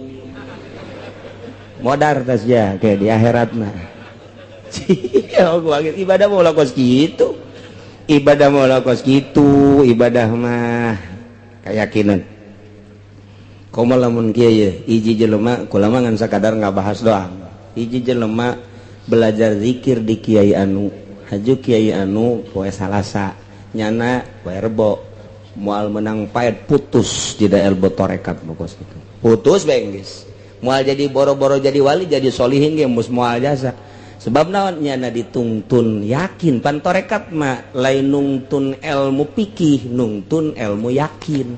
modar tas ya kayak di akhirat mah. Ibadah mau kos gitu, ibadah mau kos gitu, ibadah mah keyakinan. Komo lamun kieu ye, hiji jelema kula mah ngan sakadar ngabahas doang. Hiji jelema belajar zikir di kiai anu, haju kiai anu poe Salasa, nyana poe Rebo, moal menang paet putus tidak elbo torekat kos gitu. Putus bae geus. Moal jadi boro-boro jadi wali jadi solihin ge mus moal jasa. Sebab naon nyana ditungtun yakin pan torekat mah lain nungtun ilmu pikih nungtun ilmu yakin.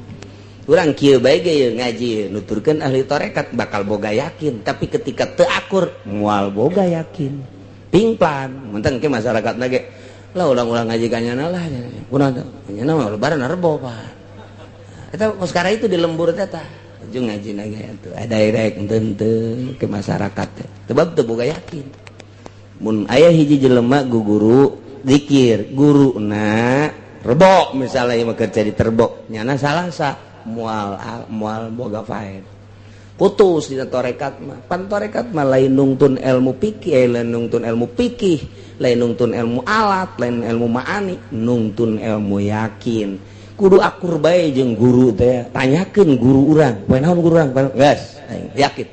Urang kieu bae ge ngaji nuturkeun ahli torekat bakal boga yakin, tapi ketika teu akur moal boga yakin. Pingplan menteng ke masyarakatna ge lah ulang-ulang ngaji ka nyana lah kunaon nyana mah lebaran Rebo pak. Eta sekarang itu di lembur teh tah ujung ngaji na ge atuh ada direct henteu ke masyarakat teh sebab teu boga yakin. Mun aya hiji jelema guru zikir guruna Rebo misalnya ieu mah keur jadi terbo nyana Salasa moal moal boga faed putus dina torekat mah pan torekat mah lain nungtun ilmu pikih lain nungtun ilmu pikih lain nungtun ilmu alat lain ilmu maani nungtun ilmu yakin kudu akur bae jeung guru teh tanyakeun guru urang poe naon guru urang geus yakin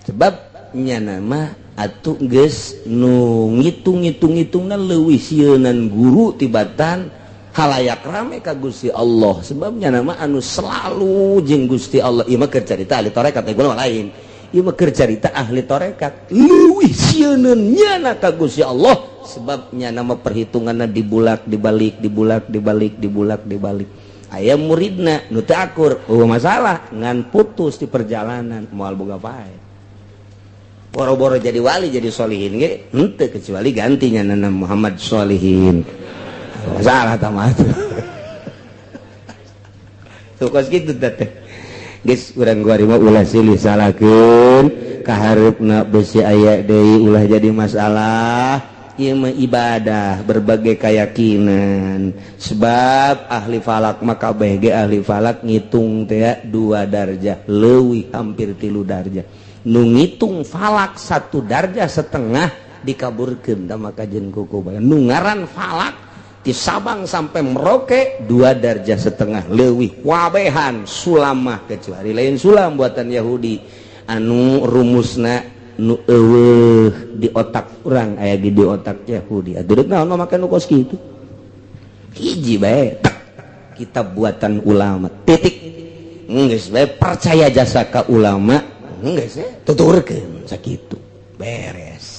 sebab nyana mah atuh geus nu ngitung-ngitung-ngitungna leuwih sieunan guru tibatan halayak rame ka Gusti Allah sebabnya nama anu selalu jeung Gusti Allah ieu mah keur carita ahli tarekat mah lain ieu mah keur carita ahli tarekat leuwih sieunan nyana ka Gusti Allah sebabnya nama perhitunganna dibulak dibalik dibulak dibalik dibulak dibalik aya muridna nu teu akur eueuh masalah ngan putus di perjalanan moal boga pae boro-boro jadi wali jadi solihin ge henteu kecuali gantinya nana Muhammad Solihin salah tamah tuh kos kitu teh geus urang kuari mah ulah silih salahkeun kahareupna besi aya deui ulah jadi masalah ieu mah ibadah berbagai keyakinan sebab ahli falak mah kabeh ge ahli falak ngitung teh 2 darjah leuwih hampir 3 darjah nu ngitung falak 1 darjah setengah dikaburkeun tah maka jeung kuku nu ngaran falak di Sabang sampai Merauke 2 darjah setengah leuwih wabehan sulamah kecuali lain sulam buatan Yahudi anu rumusna nu eueuh di otak urang aya di otak Yahudi atuh deuk naon make nu kos kitu hiji bae kitab buatan ulama titik geus bae percaya jasa ka ulama geus tuturkeun sakitu beres.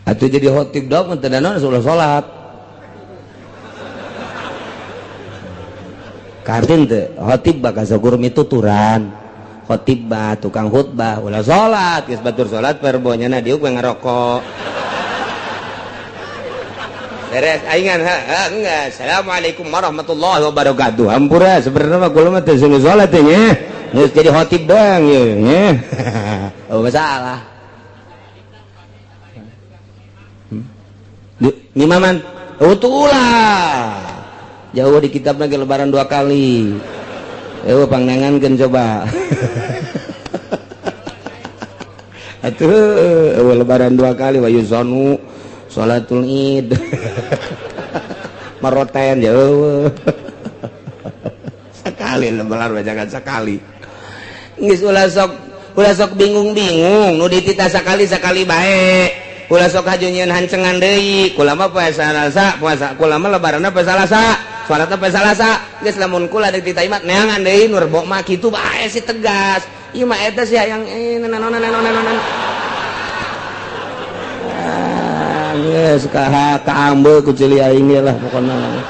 Atau jadi khotib dong teu naon salat. Kartin teu khotib bakal sakur mituturan. Khotibah, tukang khutbah, ulah salat, geus batur salat perbonya na diuk we ngarokok. Beres aingan ha enggak. Assalamualaikum warahmatullahi wabarakatuh. Hampura sebenarnya mah kula mah teu salat teh nya. Geus jadi khotib doang ye nya. Oh masalah. Ngimaman oh ulah. Jauh di kitab lagi lebaran 2 kali. Pangnangankeun coba. Atuh lebaran 2 kali wa yuzanu salatul id. Maroten ya eueuh. Sekali lebaran jangan sekali. Geus ulah sok bingung-bingung nu dititah sakali-sakali bae. Ulah sok haju nyieun hancengan deui. Kula mah poe Salasa, puasa kula mah lebaranna poe Salasa. Salatna poe Salasa. Geus lamun kula deuk dititah mah neangan deui nu rebo mah kitu bae si tegas. Ieu mah eta sih hayang naon. Ah, geus ka kaambe ku ceuli aing lah pokona.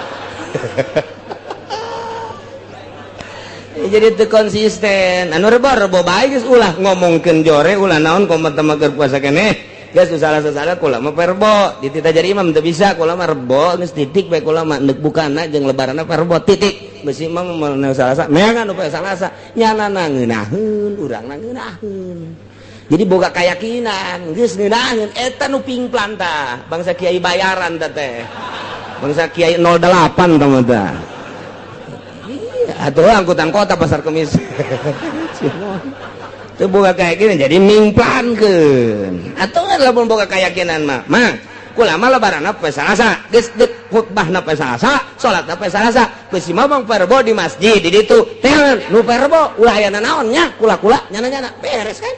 Jadi teu konsisten. Anu rebo-rebo bae geus ulah ngomongkeun jore ulah naon komo teh mah keur puasa keneh. Geus salah-salah kula mah perbo, dititah jadi imam teu bisa kula mah rebo geus titik bae kula mah neuk bukana jeung lebaranna perbo titik. Beusi mah mun Salasa neangan nu poe Salasa nyana ngeunaheun urangna ngeunaheun. Jadi boga keyakinan geus ngeunaheun eta nu pingplan tah bangsa kiai bayaran teh teh. Bangsa kiai 08 tah mah tah. Iya atuh angkutan kota pasar kemis. Teu boga keyakinan jadi mingplankeun. Atuh lamun boga keyakinan mah, mah kula mah lebaranna poe Salasa, geus deuk khutbahna poe Salasa, salatna poe Salasa, geus mah bang perbo di masjid di ditu. Teh nu perbo ulah aya nanaon nya, kula-kula nyana-nyana beres kan?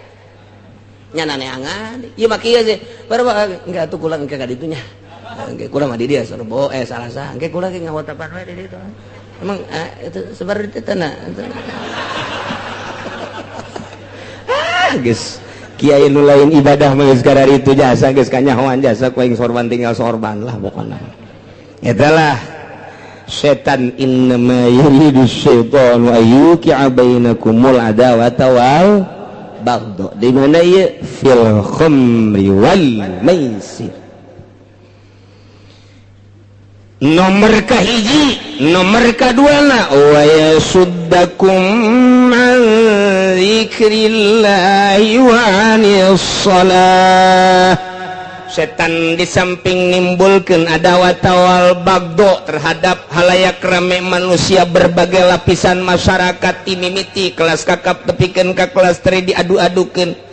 Nyana neangan. Ieu mah kieu sih. Perbo enggak atuh kula engke ka ditu nya. Engke kula mah di dieu rebo Salasa, engke kula ge ngawotapan we di ditu. Emang itu seperti itu tanah. Geus kiai nu lain ibadah mah geus itu jasa geus kanyahoan jasa ku aing sorban tinggal sorban lah pokona. Eta lah setan innama yuridu syaitanu ayyuqi'a bainakumul adawata wal baghdha. Di mana ieu fil khamri wal maisir. Nomor kahiji, nomor kaduana wa yasuddakum an dzikrillahi wa anis shalah. Setan di samping nimbulkeun adawat wal bagdo terhadap halayak rame manusia berbagai lapisan masyarakat timimiti kelas kakap tepikeun ka kelas tri diadu-adukeun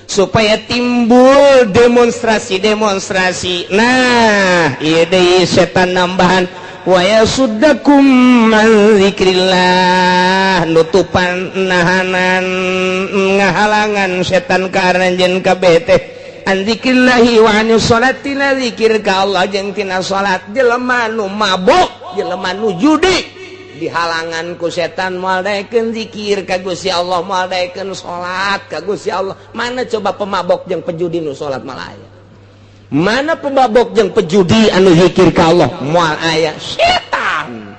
supaya timbul demonstrasi-demonstrasi. Nah, ieu deui setan nambahan wa yasuddakum an dzikrillah, nutupan nahanan ngahalangan setan ka aranjeun kabeh teh an dzikrillahi wa anis sholati, la zikir ka Allah jeung tina salat. Jelema nu mabok, jelema nu judi dihalangan ku setan moal daekeun zikir ka Gusti Allah, moal daekeun salat ka Gusti Allah. Mana coba pemabok jeung pejudi nu salat moal aya? Mana pemabok jeung pejudi anu zikir ka Allah moal aya? Setan.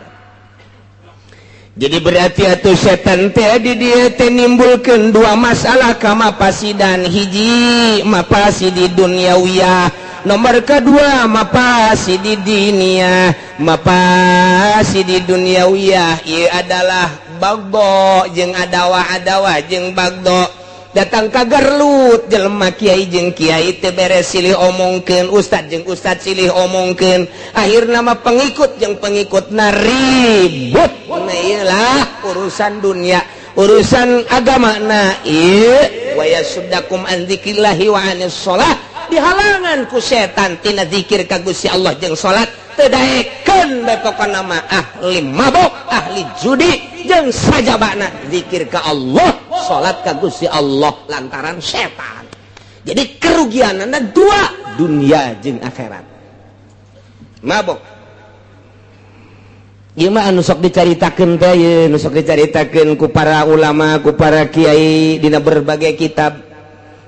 Jadi berarti atuh setan teh di dieu teh nimbulkeun dua masalah ka mapasidan. Hiji mapasidi duniawiyah, nomor kedua mapasidi diniyah. Mapasidi duniawiyah ieu adalah bagdo jeung adawa-adawa jeung bagdo datang ka garlut jelema kiai jeung kiai teu beres silih omongkeun, ustad jeung ustad silih omongkeun, akhirna mah pengikut jeung pengikutna ribut. Nah ieu lah urusan dunia, urusan agama. Na ieu wa yasuddakum an dzikrillahi wa anis shalah, dihalangan ku setan tina zikir ka Gusti Allah jeung salat teu daekeun bae pokona mah ahli mabok, ahli judi jeung sajabana zikir ka Allah, salat ka Gusti Allah lantaran setan. Jadi kerugianana dua, dunia jeung akhirat. Mabok ieu mah anu sok dicaritakeun teh ieu, nu sok dicaritakeun ku para ulama, ku para kiai dina berbagai kitab.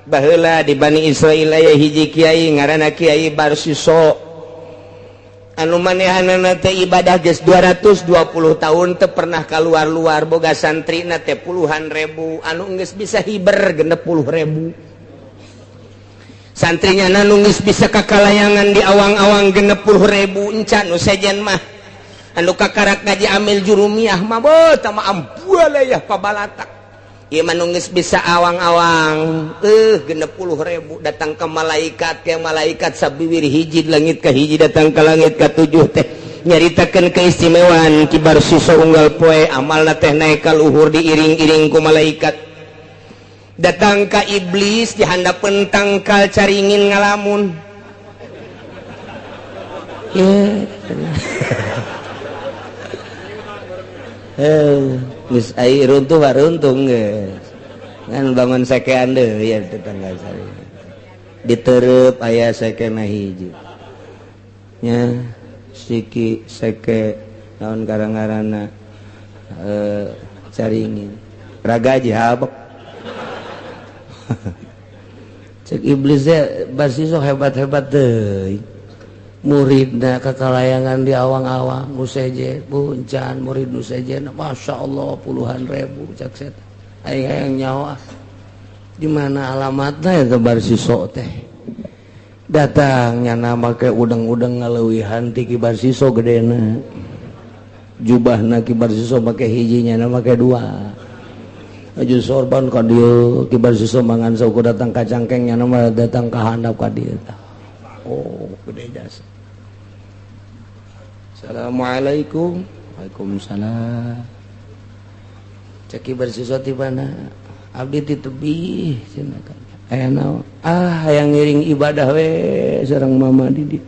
Baheula di Bani Israil aya hiji kiai ngaranna Kiai Barsiso. Anu manehanana teh ibadah geus 220 tahun teu pernah keluar-luar, boga santrina teh puluhan ribu, anu geus bisa hiber 60.000. Santrinya nu geus bisa kakalayangan di awang-awang 60.000. Encan nu sejen mah anu kakarak ngaji amil jurumiyah mah beuh tama ambualayah pabalatak. Ieu mah nu geus bisa awang-awang 60.000 datang ke malaikat, ke malaikat sabiwir hiji langit ka hiji datang ke langit ka tujuh teh nyaritakeun keistimewaan Ki Barsiso unggal poe amalna teh naik ka luhur diiring-iring ku malaikat. Datang ka iblis di handapeun tangkal caringin ngalamun. Geus ai runtuh runtung geus. Ngan bangun sekean deui ya tetangga saya. Ditereup aya sekena hiji. Nya siki seke naon karang-karana caringin. Ragaji habek. Cek iblisnya Barsiso hebat-hebat deui. Muridna kakalayangan di awang-awang nu sejen buncan murid nu sejen Masya Allah puluhan ribu cek setan. Aing hayang nyawa di mana alamatna eta Barsiso teh. Datangnya nama ke udang-udang ngaleuwihan ti Ki Barsiso gedena. Jubahna Ki Barsiso make hiji nya make dua. Aju sorban ka dieu Ki Barsiso mangan saukur datang ka cangkeng nya nama datang ka handap ka dieu. Oh, gede jasa. Assalamualaikum. Waalaikumsalam. Cek Ki Barsiso ti mana? Abdi ti tebih cenah kan. Aya naon? Ah, hayang ngiring ibadah we sareng mama di dieu.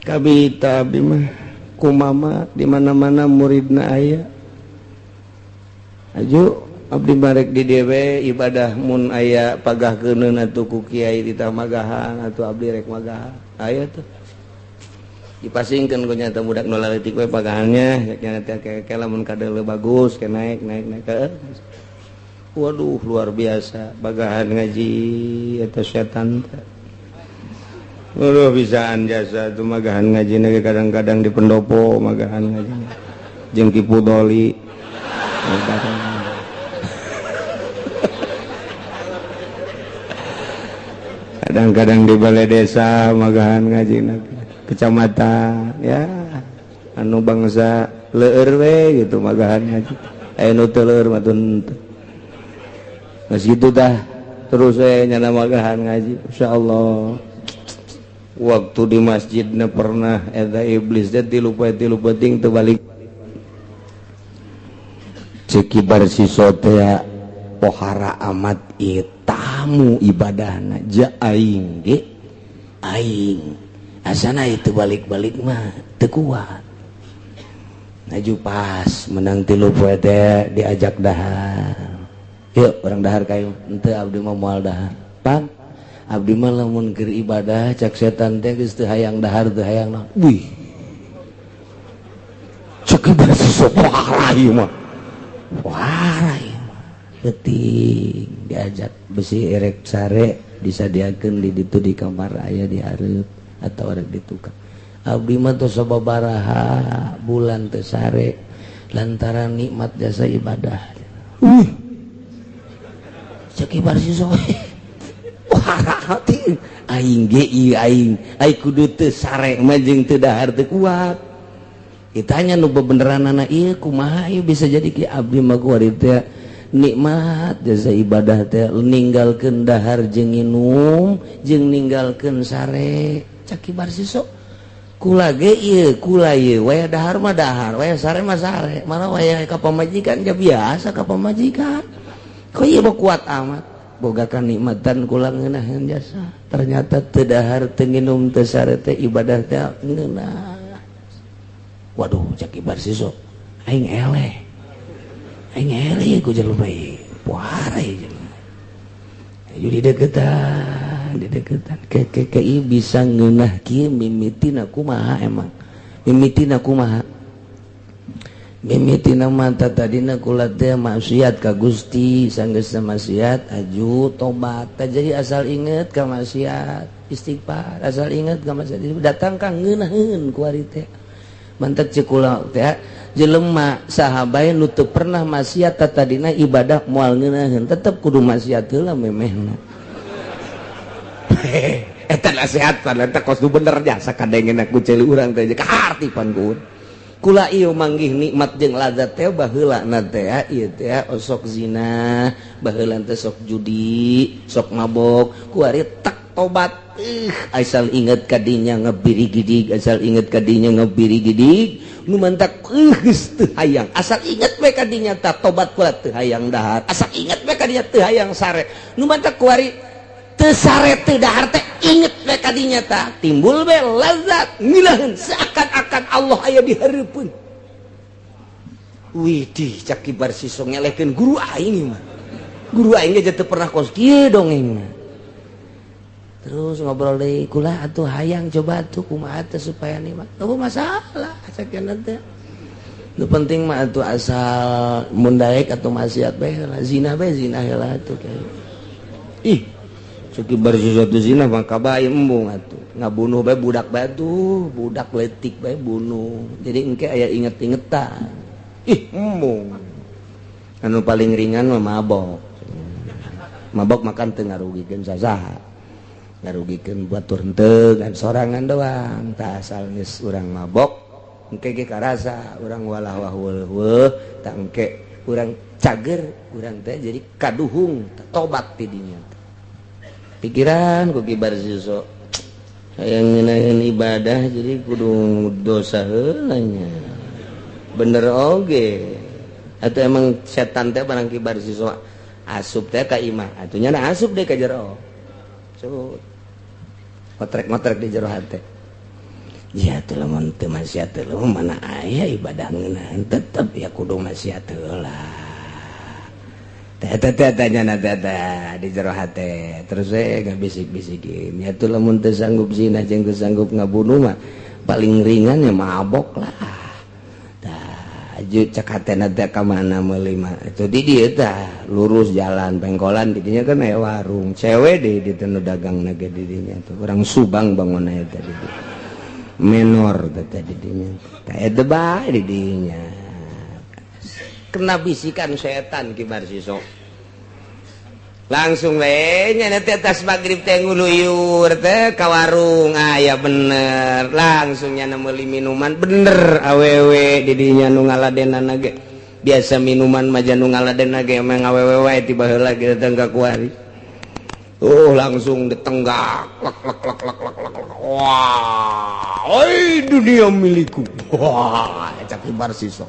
Kabita abdi mah ku mama di mana-mana muridna aya. Aju abdi barek di dieu we ibadah mun aya pagah keuneun atuh ku kiai di tamagahan atuh abdi rek magahan. Aya tuh. Dipasingkeun ku nyata budak nu leutik we pagahannya nya teh ke lamun kadeuleu bagus ke naik naik naik ke. Waduh luar biasa bagahan ngaji eta setan teh. Waduh bisaan jasa tuh magahan ngaji na kadang-kadang di pendopo magahan ngaji jeung Ki Pudoli. Kadang-kadang di balai desa magahan ngaji na kecamatan ya anu bangsa leueur we gitu magahan ngaji. Aya nu teu leueur mah teu. Geus kitu tah terus we nyana magahan ngaji insyaallah. Waktu di masjidna pernah eta iblis teh tilu poe tilu peuting teu balik. Cek Ki Barsiso teh pohara amat ieu tamu ibadahna ja aing ge aing asana itu balik-balik mah teu kuat. Ngaju pas menang tilu poe teh diajak dahar. Yuk urang dahar kayu henteu abdi mah moal dahar. Pan abdi mah lamun keur ibadah cak setan teh geus teu hayang dahar teu hayang naon. Wih. Cek Ki Barsiso pohara ieu mah. Pohara ieu mah. Leutik diajak besi erek sare disadiakeun di ditu di kamar aya di hareup atau rek ditukar. Abdi mah tos sababaraha bulan teu sare lantaran nikmat jasa ibadah. Wih. Cek Ki Barsiso hati aing ge ieu aing ai kudu teu sare mah jeung teu dahar teu kuat. Ditanya nu bebeneranana ieu kumaha ieu bisa jadi ki abdi mah kuari teh nikmat jasa ibadah teh ninggalkeun dahar jeung nginum jeung ninggalkeun sare. Cek Ki Barsiso kula ge ieu kula ieu waya dahar mah dahar waya sare mah sare mana waya ka pamajikan ja biasa ka pamajikan. Kok ieu mah kuat amat boga kanikmatan kula ngeunaheun jasa. Ternyata teu dahar teu nginum teu sare teh ibadah teh ngeunah. Waduh cek Ki Barsiso aing eleh. Aing eleh ku jelema ieu. Puara ieu jelema. Ayo dideketan, dideketan. Ke ieu bisa ngeunah kieu mimitina kumaha emang. Mimitina kumaha. Mimitina mata tadina kula teh maksiat ka Gusti, sanggeus maksiat aju tobat. Jadi asal inget ka maksiat istighfar, asal inget ka maksiat datang ka ngeunaheun kuari teh. Mantak ceuk kula teh jelema saha bae nu teu pernah maksiat tadina ibadah moal ngeunaheun, tetep kudu maksiat heula memehna. Eta nasihat pan eta kos nu bener jasa kadengeuna ku ceuli urang teh kaharti pan ku. Kula ieu manggih nikmat jeung lazat teh baheula na teh ieu teh osok zina, baheula teh sok judi, sok mabok, kuari tak tobat. Asal inget kadinya ngebirigidig, asal inget kadinya ngebirigidig, nu mantak geus teu hayang. Asal inget we kadinya tah tobat kula teu hayang dahar. Asal inget we kadinya teu hayang sare. Nu mantak kuari teu sare teu dahar teh inget we kadinya tah timbul we lazat ngeunaheun seakan-akan Allah aya di hareupeun. Widih cak kibar siso ngelehkeun guru aing mah. Guru aing ge teu pernah kos kieu dongengna. Terus ngobrol deui kula atuh hayang coba atuh kumaha teh supaya nikmat. Eueuh masalah sakieu teh. Nu penting mah atuh asal mun daek atuh maksiat bae heula, zina bae zina heula atuh. Ih cek kibar siso teh zina mah kabae embung atuh. Ngabunuh bae budak bae tuh, budak leutik bae bunuh. Jadi engke aya inget-ingetan. Ih embung. Anu paling ringan mah mabok. Mabok makan teu ngarugikeun sasaha. Ngarugikeun batur henteu ngan sorangan doang. Tah asal geus urang mabok engke ge karasa urang walah wah weuh tah engke urang cager urang teh jadi kaduhung tobat ti dinya. Pikiran ku kibar siso hayang ngeunaheun ibadah jadi kudu dosa heula nya. Bener oge. Atau emang setan teh barang kibar siso asup teh ka imah atuh nya asup deh ka jero. Cut. Ngotrek-ngotrek di jero hate. Ya teu lamun teu maksiat teu mana aya ibadah ngeunaheun tetep ya kudu maksiat heula. Teh teh teh nya teh di jero hate. Terus we ngabisik-bisikin. Ya teu lamun teu sanggup zina jeung teu sanggup ngabunuh mah paling ringan ya mabok lah. Tah cek hatena teh ka mana meuli mah. Itu di dieu tah lurus jalan pengkolan di dinya kan aya warung. Cewek deui di teu nu dagangna ge di dinya tuh. Urang Subang bangunna eta di dieu. Menor teh di dinya. Tah eta bae di dinya. Kena bisikan setan kibar siso. Langsung we nya teh tas magrib teh nguluyur teh ka warung aya bener. Langsung nya meuli minuman bener awewe di dinya nu ngaladenana ge. Biasa minuman mah nu ngaladenna ge emang awewe wae ti baheula ge datang ka kuari. Oh langsung ditenggak lek lek lek lek lek lek. Wah, oi dunia milikku. Wah, cak kibar siso.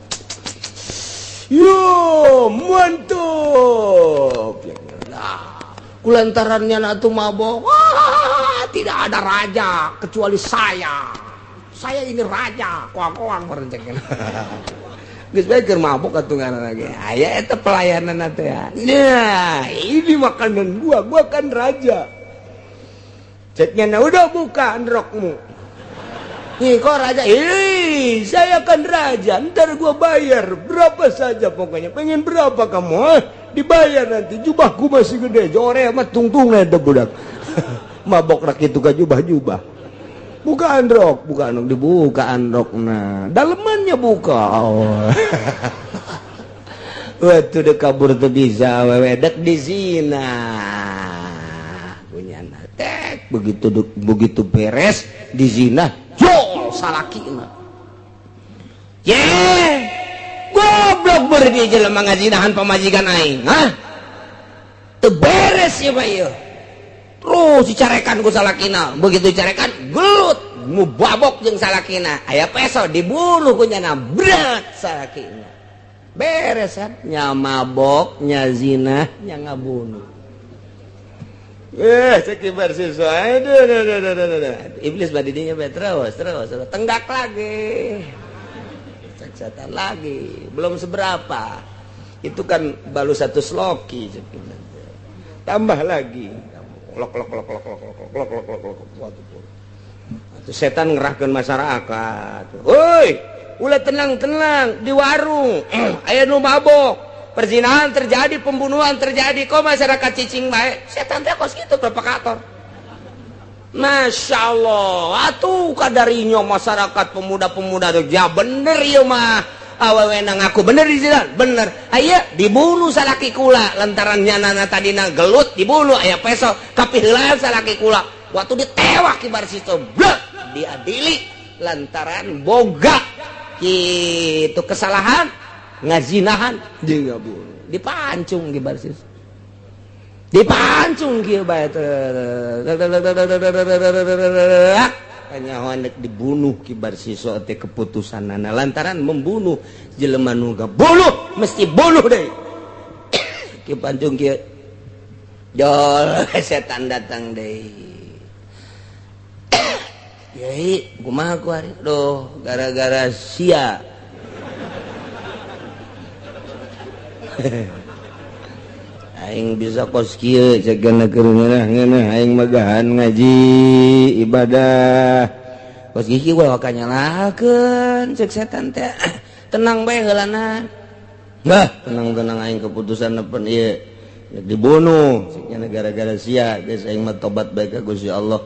Yo, mantap. Nah, kulantarannya atuh mabok. Wah, tidak ada raja kecuali saya. Saya ini raja. Koang-koang merencengkeun. Geus bae keur mabok atuh ngaranna ge. Aya eta pelayanan teh. Nah, ini makanan gua kan raja. Ceknya nah, udah buka rokmu. Nih kok raja? Ih, saya kan raja. Ntar gua bayar berapa saja pokoknya. Pengen berapa kamu? Hah? Dibayar nanti. Jubahku masih gede. Jore mah tungtungnya ada budak. Mabok rak itu kan jubah-jubah. Buka androk, buka androk, dibuka androk. Nah, dalemannya buka. Oh. Waktu udah kabur tuh bisa, wewe dek di zina. Punya tek begitu begitu beres di zina. Jol salakina. Ye, goblok berdiri jelema ngazinahan pamajikan aing, hah? Teu beres ya Pak ieu. Terus dicarekan ku salakina, begitu dicarekan gelut, mubabok jeung salakina. Aya peso dibunuh ku nyana, berat salakina. Beres kan? Nya mabok, nya zina, nya ngabunuh. Sekibar siswa. Aduh, aduh, aduh, aduh, aduh. Iblis badidinya terus, terus, terus. Tenggak lagi. Setan lagi. Belum seberapa. Itu kan baru satu sloki. Tambah lagi. Lok lok lok lok lok lok lok lok lok lok. Itu setan ngerahkan masyarakat. Woi, Ulah tenang-tenang di warung aya nu mabok, perzinahan terjadi, pembunuhan terjadi, kok masyarakat cicing bae. Setan teh kos kitu provokator. Masya Allah, atuh kadarinya masyarakat pemuda-pemuda tuh ya bener ieu mah. Awewe ngaku bener di sini, bener. Aya dibunuh salaki kula lantaran nyanana tadina gelut dibunuh aya peso kapiheulaan salaki kula. Waktu ditewak kibar situ, blek diadili lantaran boga gitu kesalahan ngazinahan juga bunuh dipancung kibar situ. Dipancung kieu bae kanyahoan dek dibunuh kibar siswa teh keputusanana lantaran membunuh jelema nu bunuh mesti bunuh deui. Kieu pancung kieu jol setan datang deui. Yai kumaha ku ari duh gara-gara sia. Aing bisa kos kieu cegana keur ngeunah-ngeunah aing magahan ngaji ibadah. Kos kieu ulah kanyalahkeun cek setan teh. Tenang bae heulana. Bah, tenang-tenang aing keputusan nepen ieu. Dibunuh ceknya gara-gara sia geus aing mah tobat bae ka Gusti Allah.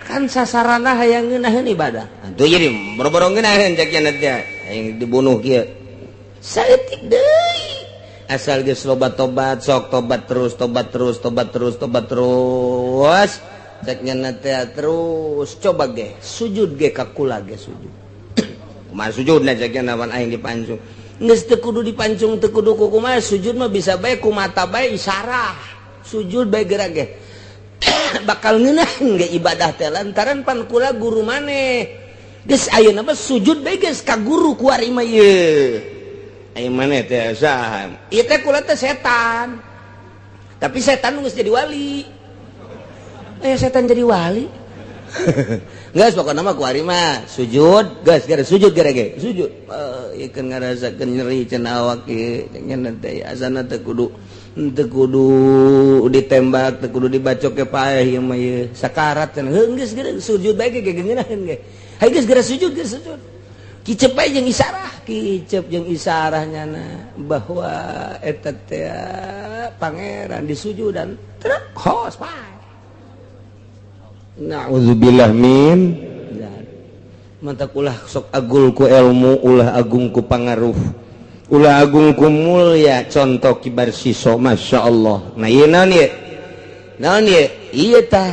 Kan sasarana hayang ngeunaheun ibadah. Atuh jadi boro-boro ngeunaheun cek nya teh aing dibunuh kieu. Saeutik deui. Asal geus loba tobat, sok tobat terus, tobat terus, tobat terus, tobat terus. Cek nya teh terus coba ge sujud ge ka kula ge sujud. Kumaha sujudna cek nya nawan aing dipancung. Geus teu kudu dipancung, teu kudu kumaha sujud mah bisa bae ku mata bae isarah. Sujud bae gerak ge. Bakal ngeunaheun ge ibadah teh lantaran pan kula guru maneh. Geus ayeuna mah sujud bae geus ka guru ku ari mah ieu. Ayeuna maneh teh saha? Ieu teh kula teh setan. Tapi setan geus jadi wali. Setan jadi wali. Geus pokona mah ku ari mah sujud geus gara sujud gara ge sujud. Ieu keun ngarasakeun nyeri cenah awak ieu cenah teh asana teh kudu teu kudu ditembak, teu kudu dibacok ke paeh ieu mah ieu sakarat cenah. Heuh geus geus sujud bae ge ngeunaheun ge. Hayu geus geura sujud geus sujud. Kicep bae jeung isarah, kicep jeung isarah nyana bahwa eta teh pangeran disujudan trek hos paeh. Na'udzubillah min mantak ulah sok agul ku ilmu, ulah agung ku pangaruh, ulah agung ku mulya. Contoh kibar siso, Masya Allah. Nah iya naon ieu? Naon ieu? Ieu tah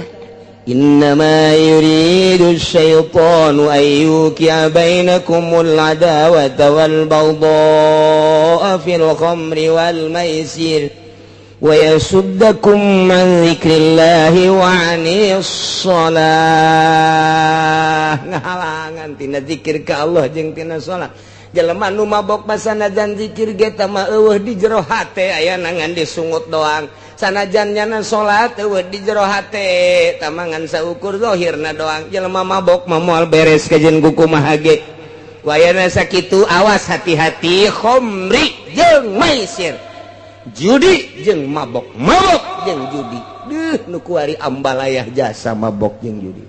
innama yuridu syaitanu an yuqi'a bainakumul adawata wal baghdha'a fil khamri wal maisir wa yasuddakum an dzikrillahi wa 'anis shalah. Ngahalangan tina zikir ka Allah jeung tina salat. Jelema nu mabok basanajan zikir ge tah mah eueuh di jero hate aya ngan disungut doang. Sanajan nyana salat eueuh di jero hate tah mah ngan saukur zahirna doang. Jelema mabok mah moal beres kajen ku kumaha ge. Wayana sakitu awas hati-hati khomri jeung maisir. Judi jeung mabok, mabok jeung judi. Duh nu kuari ambalayah jasa mabok jeung judi.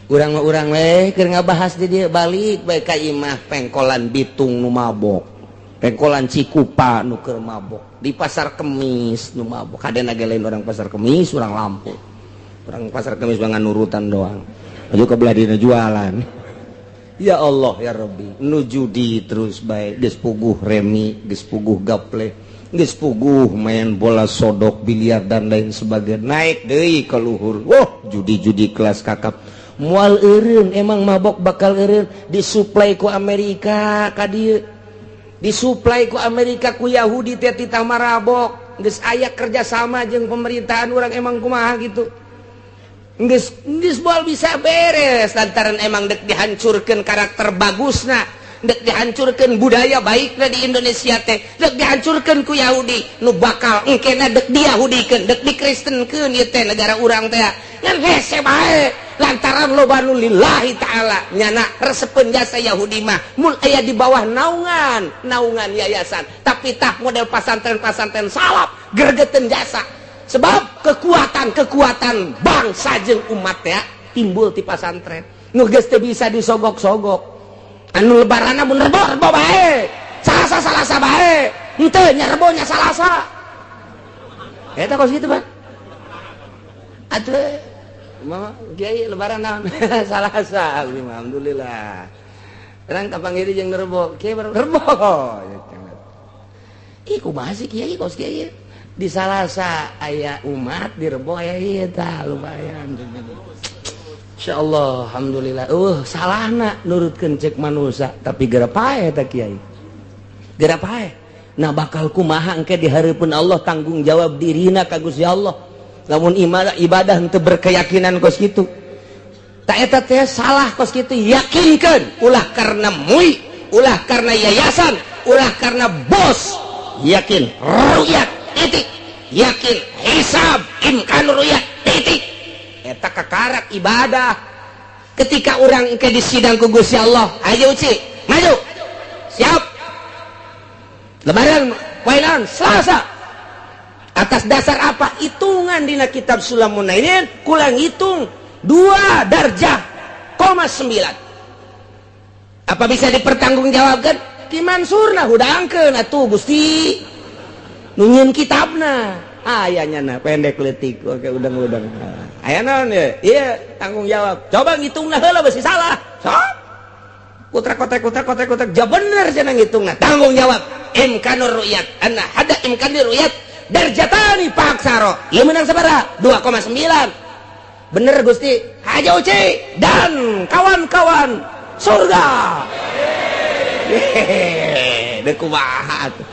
Urang mah urang we keur ngabahas di dieu balik bae ka imah pengkolan Bitung nu mabok, pengkolan Cikupa nu keur mabok, di Pasar Kemis nu mabok. Kadena ge lain orang Pasar Kemis, urang Lampung. Urang Pasar Kemis mah nurutan doang. Aju ka belah dina jualan. Ya Allah ya Rabbi, nu judi terus bae geus puguh remi, geus puguh gaple, geus puguh main bola sodok, biliar dan lain sebagainya. Naik deui ka luhur. Wah, judi-judi kelas kakap. Moal eureun, emang mabok bakal eureun disuplai ku Amerika ka dieu. Disuplai ku Amerika ku Yahudi teh titah marabok. Geus aya kerjasama jeung pemerintahan urang emang kumaha gitu. Geus moal bisa beres lantaran emang dek dihancurkeun karakter bagusna, dek dihancurkeun budaya baikna di Indonesia teh, dek dihancurkeun ku Yahudi nu bakal engkena dek diyahudikeun, dek dikristenkeun ieu teh negara urang teh. Ngan hese bae lantaran loba nu lillahi taala nyana resepeun jasa Yahudi mah mun aya di bawah naungan, naungan yayasan, tapi tah model pasantren-pasantren salaf gergeteun jasa. Sebab kekuatan-kekuatan bangsa jeung umat ya timbul ti pasantren. Nu geus teu bisa disogok-sogok. Anu lebaranna mun Rebo, Rebo bae. Salasa, Salasa bae. Henteu nya Rebo nya Salasa. Eta kos kitu, Pak. Atuh mama kiai lebaran naon? Salasa. Alhamdulillah. Urang kapanggih jeung Rebo, kiai baru Rebo. Ih, kumaha sih kiai kos kiai? Di Salasa aya umat, di Rebo aya ieu tah lumayan. Insyaallah, alhamdulillah. Salahna nurutkeun cek manusia, tapi geura paeh eta kiai. Geura paeh. Nah bakal kumaha engke di hareupeun Allah tanggung jawab dirina ka Gusti Allah. Lamun ibadah henteu berkeyakinan kos kitu. Tak eta teh salah kos kitu, yakinkeun ulah karena MUI, ulah karena yayasan, ulah karena bos. Yakin ru'yat titik. Yakin hisab imkan ru'yat titik. Eta kakarak ibadah. Ketika orang engke disidang ku Gusti Allah, ayo Uci, maju. Siap. Lebaran poe naon? Selasa. Atas dasar apa? Hitungan dina kitab Sulamun Nainin kurang hitung 2 darjah koma 9. Apa bisa dipertanggungjawabkan? Ki Mansurna hudangkeun atuh Gusti. Nu nyieun kitabna. Aya nyana pendek leutik oke udang-udang. Aya naon ye? Iya, tanggung jawab. Coba ngitungna heula besi salah. Sok. Kutrek kotrek kutrek kotrek kotrek ja bener cenah ngitungna. Tanggung jawab. Imkanur ru'yat. Anna hada imkanur ru'yat darjatani paksaro. Ieu menang sabaraha? 2,9. Bener Gusti. Haja Uci dan kawan-kawan surga. Hehehe, deuk kumaha atuh.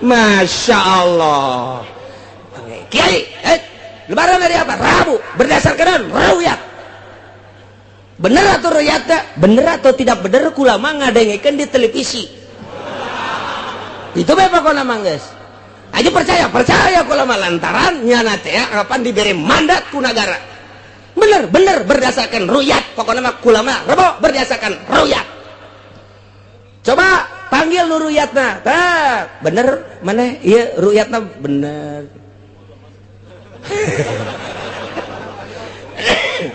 Masya Allah. Kiai, lebaran hari apa? Rabu. Berdasarkan ru'yat. Bener atau ru'yatnya? Bener atau tidak bener kulama ngadengekeun di televisi. Itu bae pokona mah geus. Aja percaya, percaya kulama lantaran nyana teh kapan diberi mandat ku negara. Bener, bener berdasarkan ru'yat. Pokona mah kulama Rebo berdasarkan ru'yat. Coba panggil nu ru'yatna. Tah, bener mana? Ieu ru'yatna bener.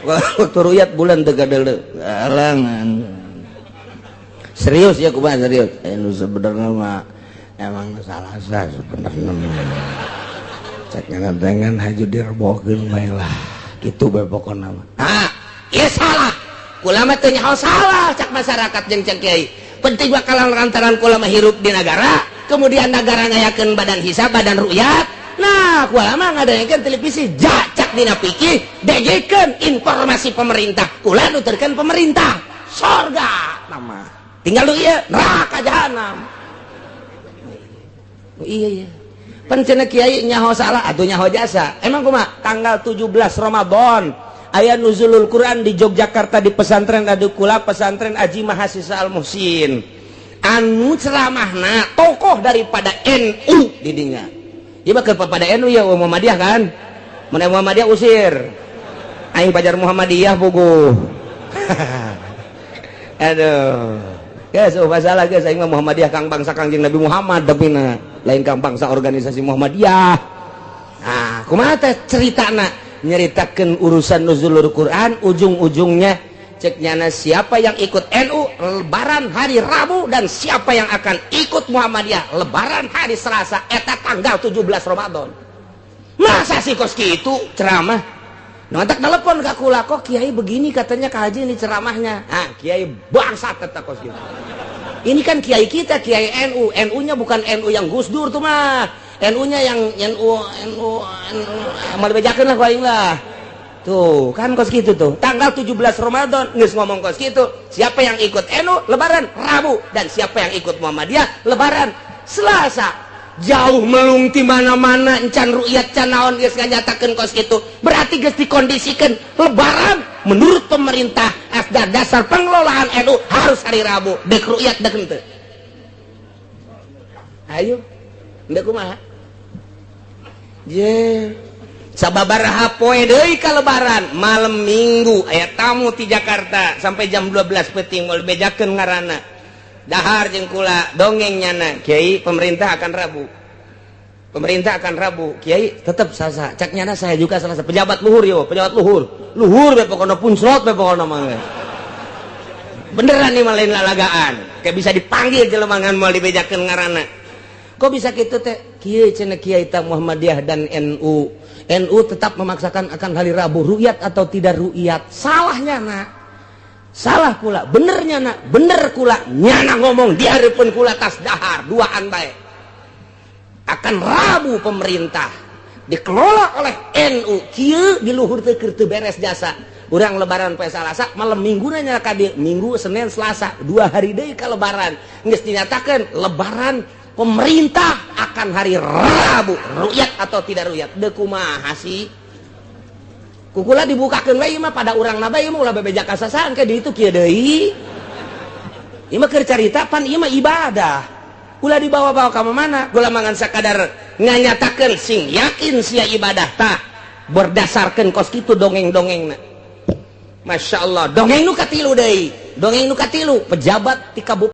Waktu ru'yat bulan teu gadeuleu. Alangan. Serius ya kumaha serius? Nu sebenarnya mah emang salah sebenarnya mah. Cek dengan haju direbokeun bae lah. Kitu bae pokona mah. Ah, ieu salah. Kula mah teu nyaho salah cak masyarakat jeung cak kiai. Penting bakalan lantaran kula mah hirup di negara, kemudian negara ngayakeun badan hisab, badan ru'yat. Nah, kula mah ngadengekeun televisi cak dina pikir dengekeun informasi pemerintah. Kula nuturkeun pemerintah. Sorga nama. Tinggal lu ieu neraka jahanam. Iya iya. Pan cenah kiai nyaho salah atuh nyaho jasa. Emang kumaha? Tanggal 17 Ramadan aya nuzulul Quran di Yogyakarta di pesantren Adukula, pesantren Aji Mahasiswa Al Muhsin. Anu ceramahna tokoh daripada NU di dinya. Ieu mah keur pada NU ya Muhammadiyah kan? Mun Muhammadiyah usir. Aing pajar Muhammadiyah puguh. Aduh. Geus oh masalah geus aing mah Muhammadiyah kang bangsa Kangjeng Nabi Muhammad depina. Lain kang bangsa organisasi Muhammadiyah. Nah, kumaha teh ceritana? Nyeritakeun urusan nuzulul Quran ujung-ujungnya cek nyana siapa yang ikut NU lebaran hari Rabu dan siapa yang akan ikut Muhammadiyah lebaran hari Selasa eta tanggal 17 Ramadan. Masa sih kos kitu ceramah? Nontak telepon ka kula, kok kiai begini katanya ka haji ini ceramahnya. Ah, kiai bangsat eta kos kitu. Ini kan kiai kita, kiai NU. NU-nya bukan NU yang Gus Dur tuh mah. NU-nya yang NU NU NU mal bejakeun lah ku aing lah. Tuh, kan kos gitu tuh. Tanggal 17 Ramadan geus ngomong kos gitu. Siapa yang ikut NU lebaran Rabu dan siapa yang ikut Muhammadiyah lebaran Selasa. Jauh melung ti mana-mana encan ru'yat can naon geus nganyatakeun kos kitu. Berarti geus dikondisikan lebaran menurut pemerintah asdar dasar pengelolaan NU harus hari Rabu. Dek ru'yat dek henteu. Ayo, henteu kumaha? Ye. Sababaraha poe deui ka lebaran, malam Minggu aya tamu ti Jakarta sampai jam 12 peuting moal bejakeun ngaranna. Dahar jeung kula dongeng nyana, kiai pemerintah akan Rabu. Pemerintah akan Rabu, kiai tetep Selasa. Cak nyana saya juga Selasa. Pejabat luhur yo, pejabat luhur. Luhur be pokona punslot be pokona mah. Beneran nih mah, lain lalagaan. Kayak bisa dipanggil jelema ngan moal dibejakeun ngaranna. Kok bisa kitu teh? Kieu cenah Kiai ta, Muhammadiyah dan NU. NU tetap memaksakan akan hari Rabu, rukyat atau tidak rukyat. Salahnya nak. Salah kula, benernya nak, bener kula. Nyana ngomong di hareupeun kula tas dahar, duaan bae. Akan Rabu pemerintah dikelola oleh NU. Kieu di luhur teh keur teu beres jasa. Urang lebaran poe Salasa, malam Minggu nya ka dieu, Minggu, Senin, Selasa, 2 hari deui ka lebaran. Geus dinyatakan lebaran pemerintah akan hari Rabu, rukyat atau tidak rukyat. Deu kumaha sih? Kukula dibukakeun we mah pada urang na bae mah, ulah bebeja kasasaan ke di itu kieu deui. Ieu mah keur carita, pan ieu mah ibadah. Ulah dibawa-bawa ka mana? Gula mangan sakadar nganyatakeun sing yakin sia ibadah tah berdasarkan kos kitu dongeng-dongengna. Masya Allah, dongeng nu katilu deui, dongeng nu katilu, pejabat di kabupaten.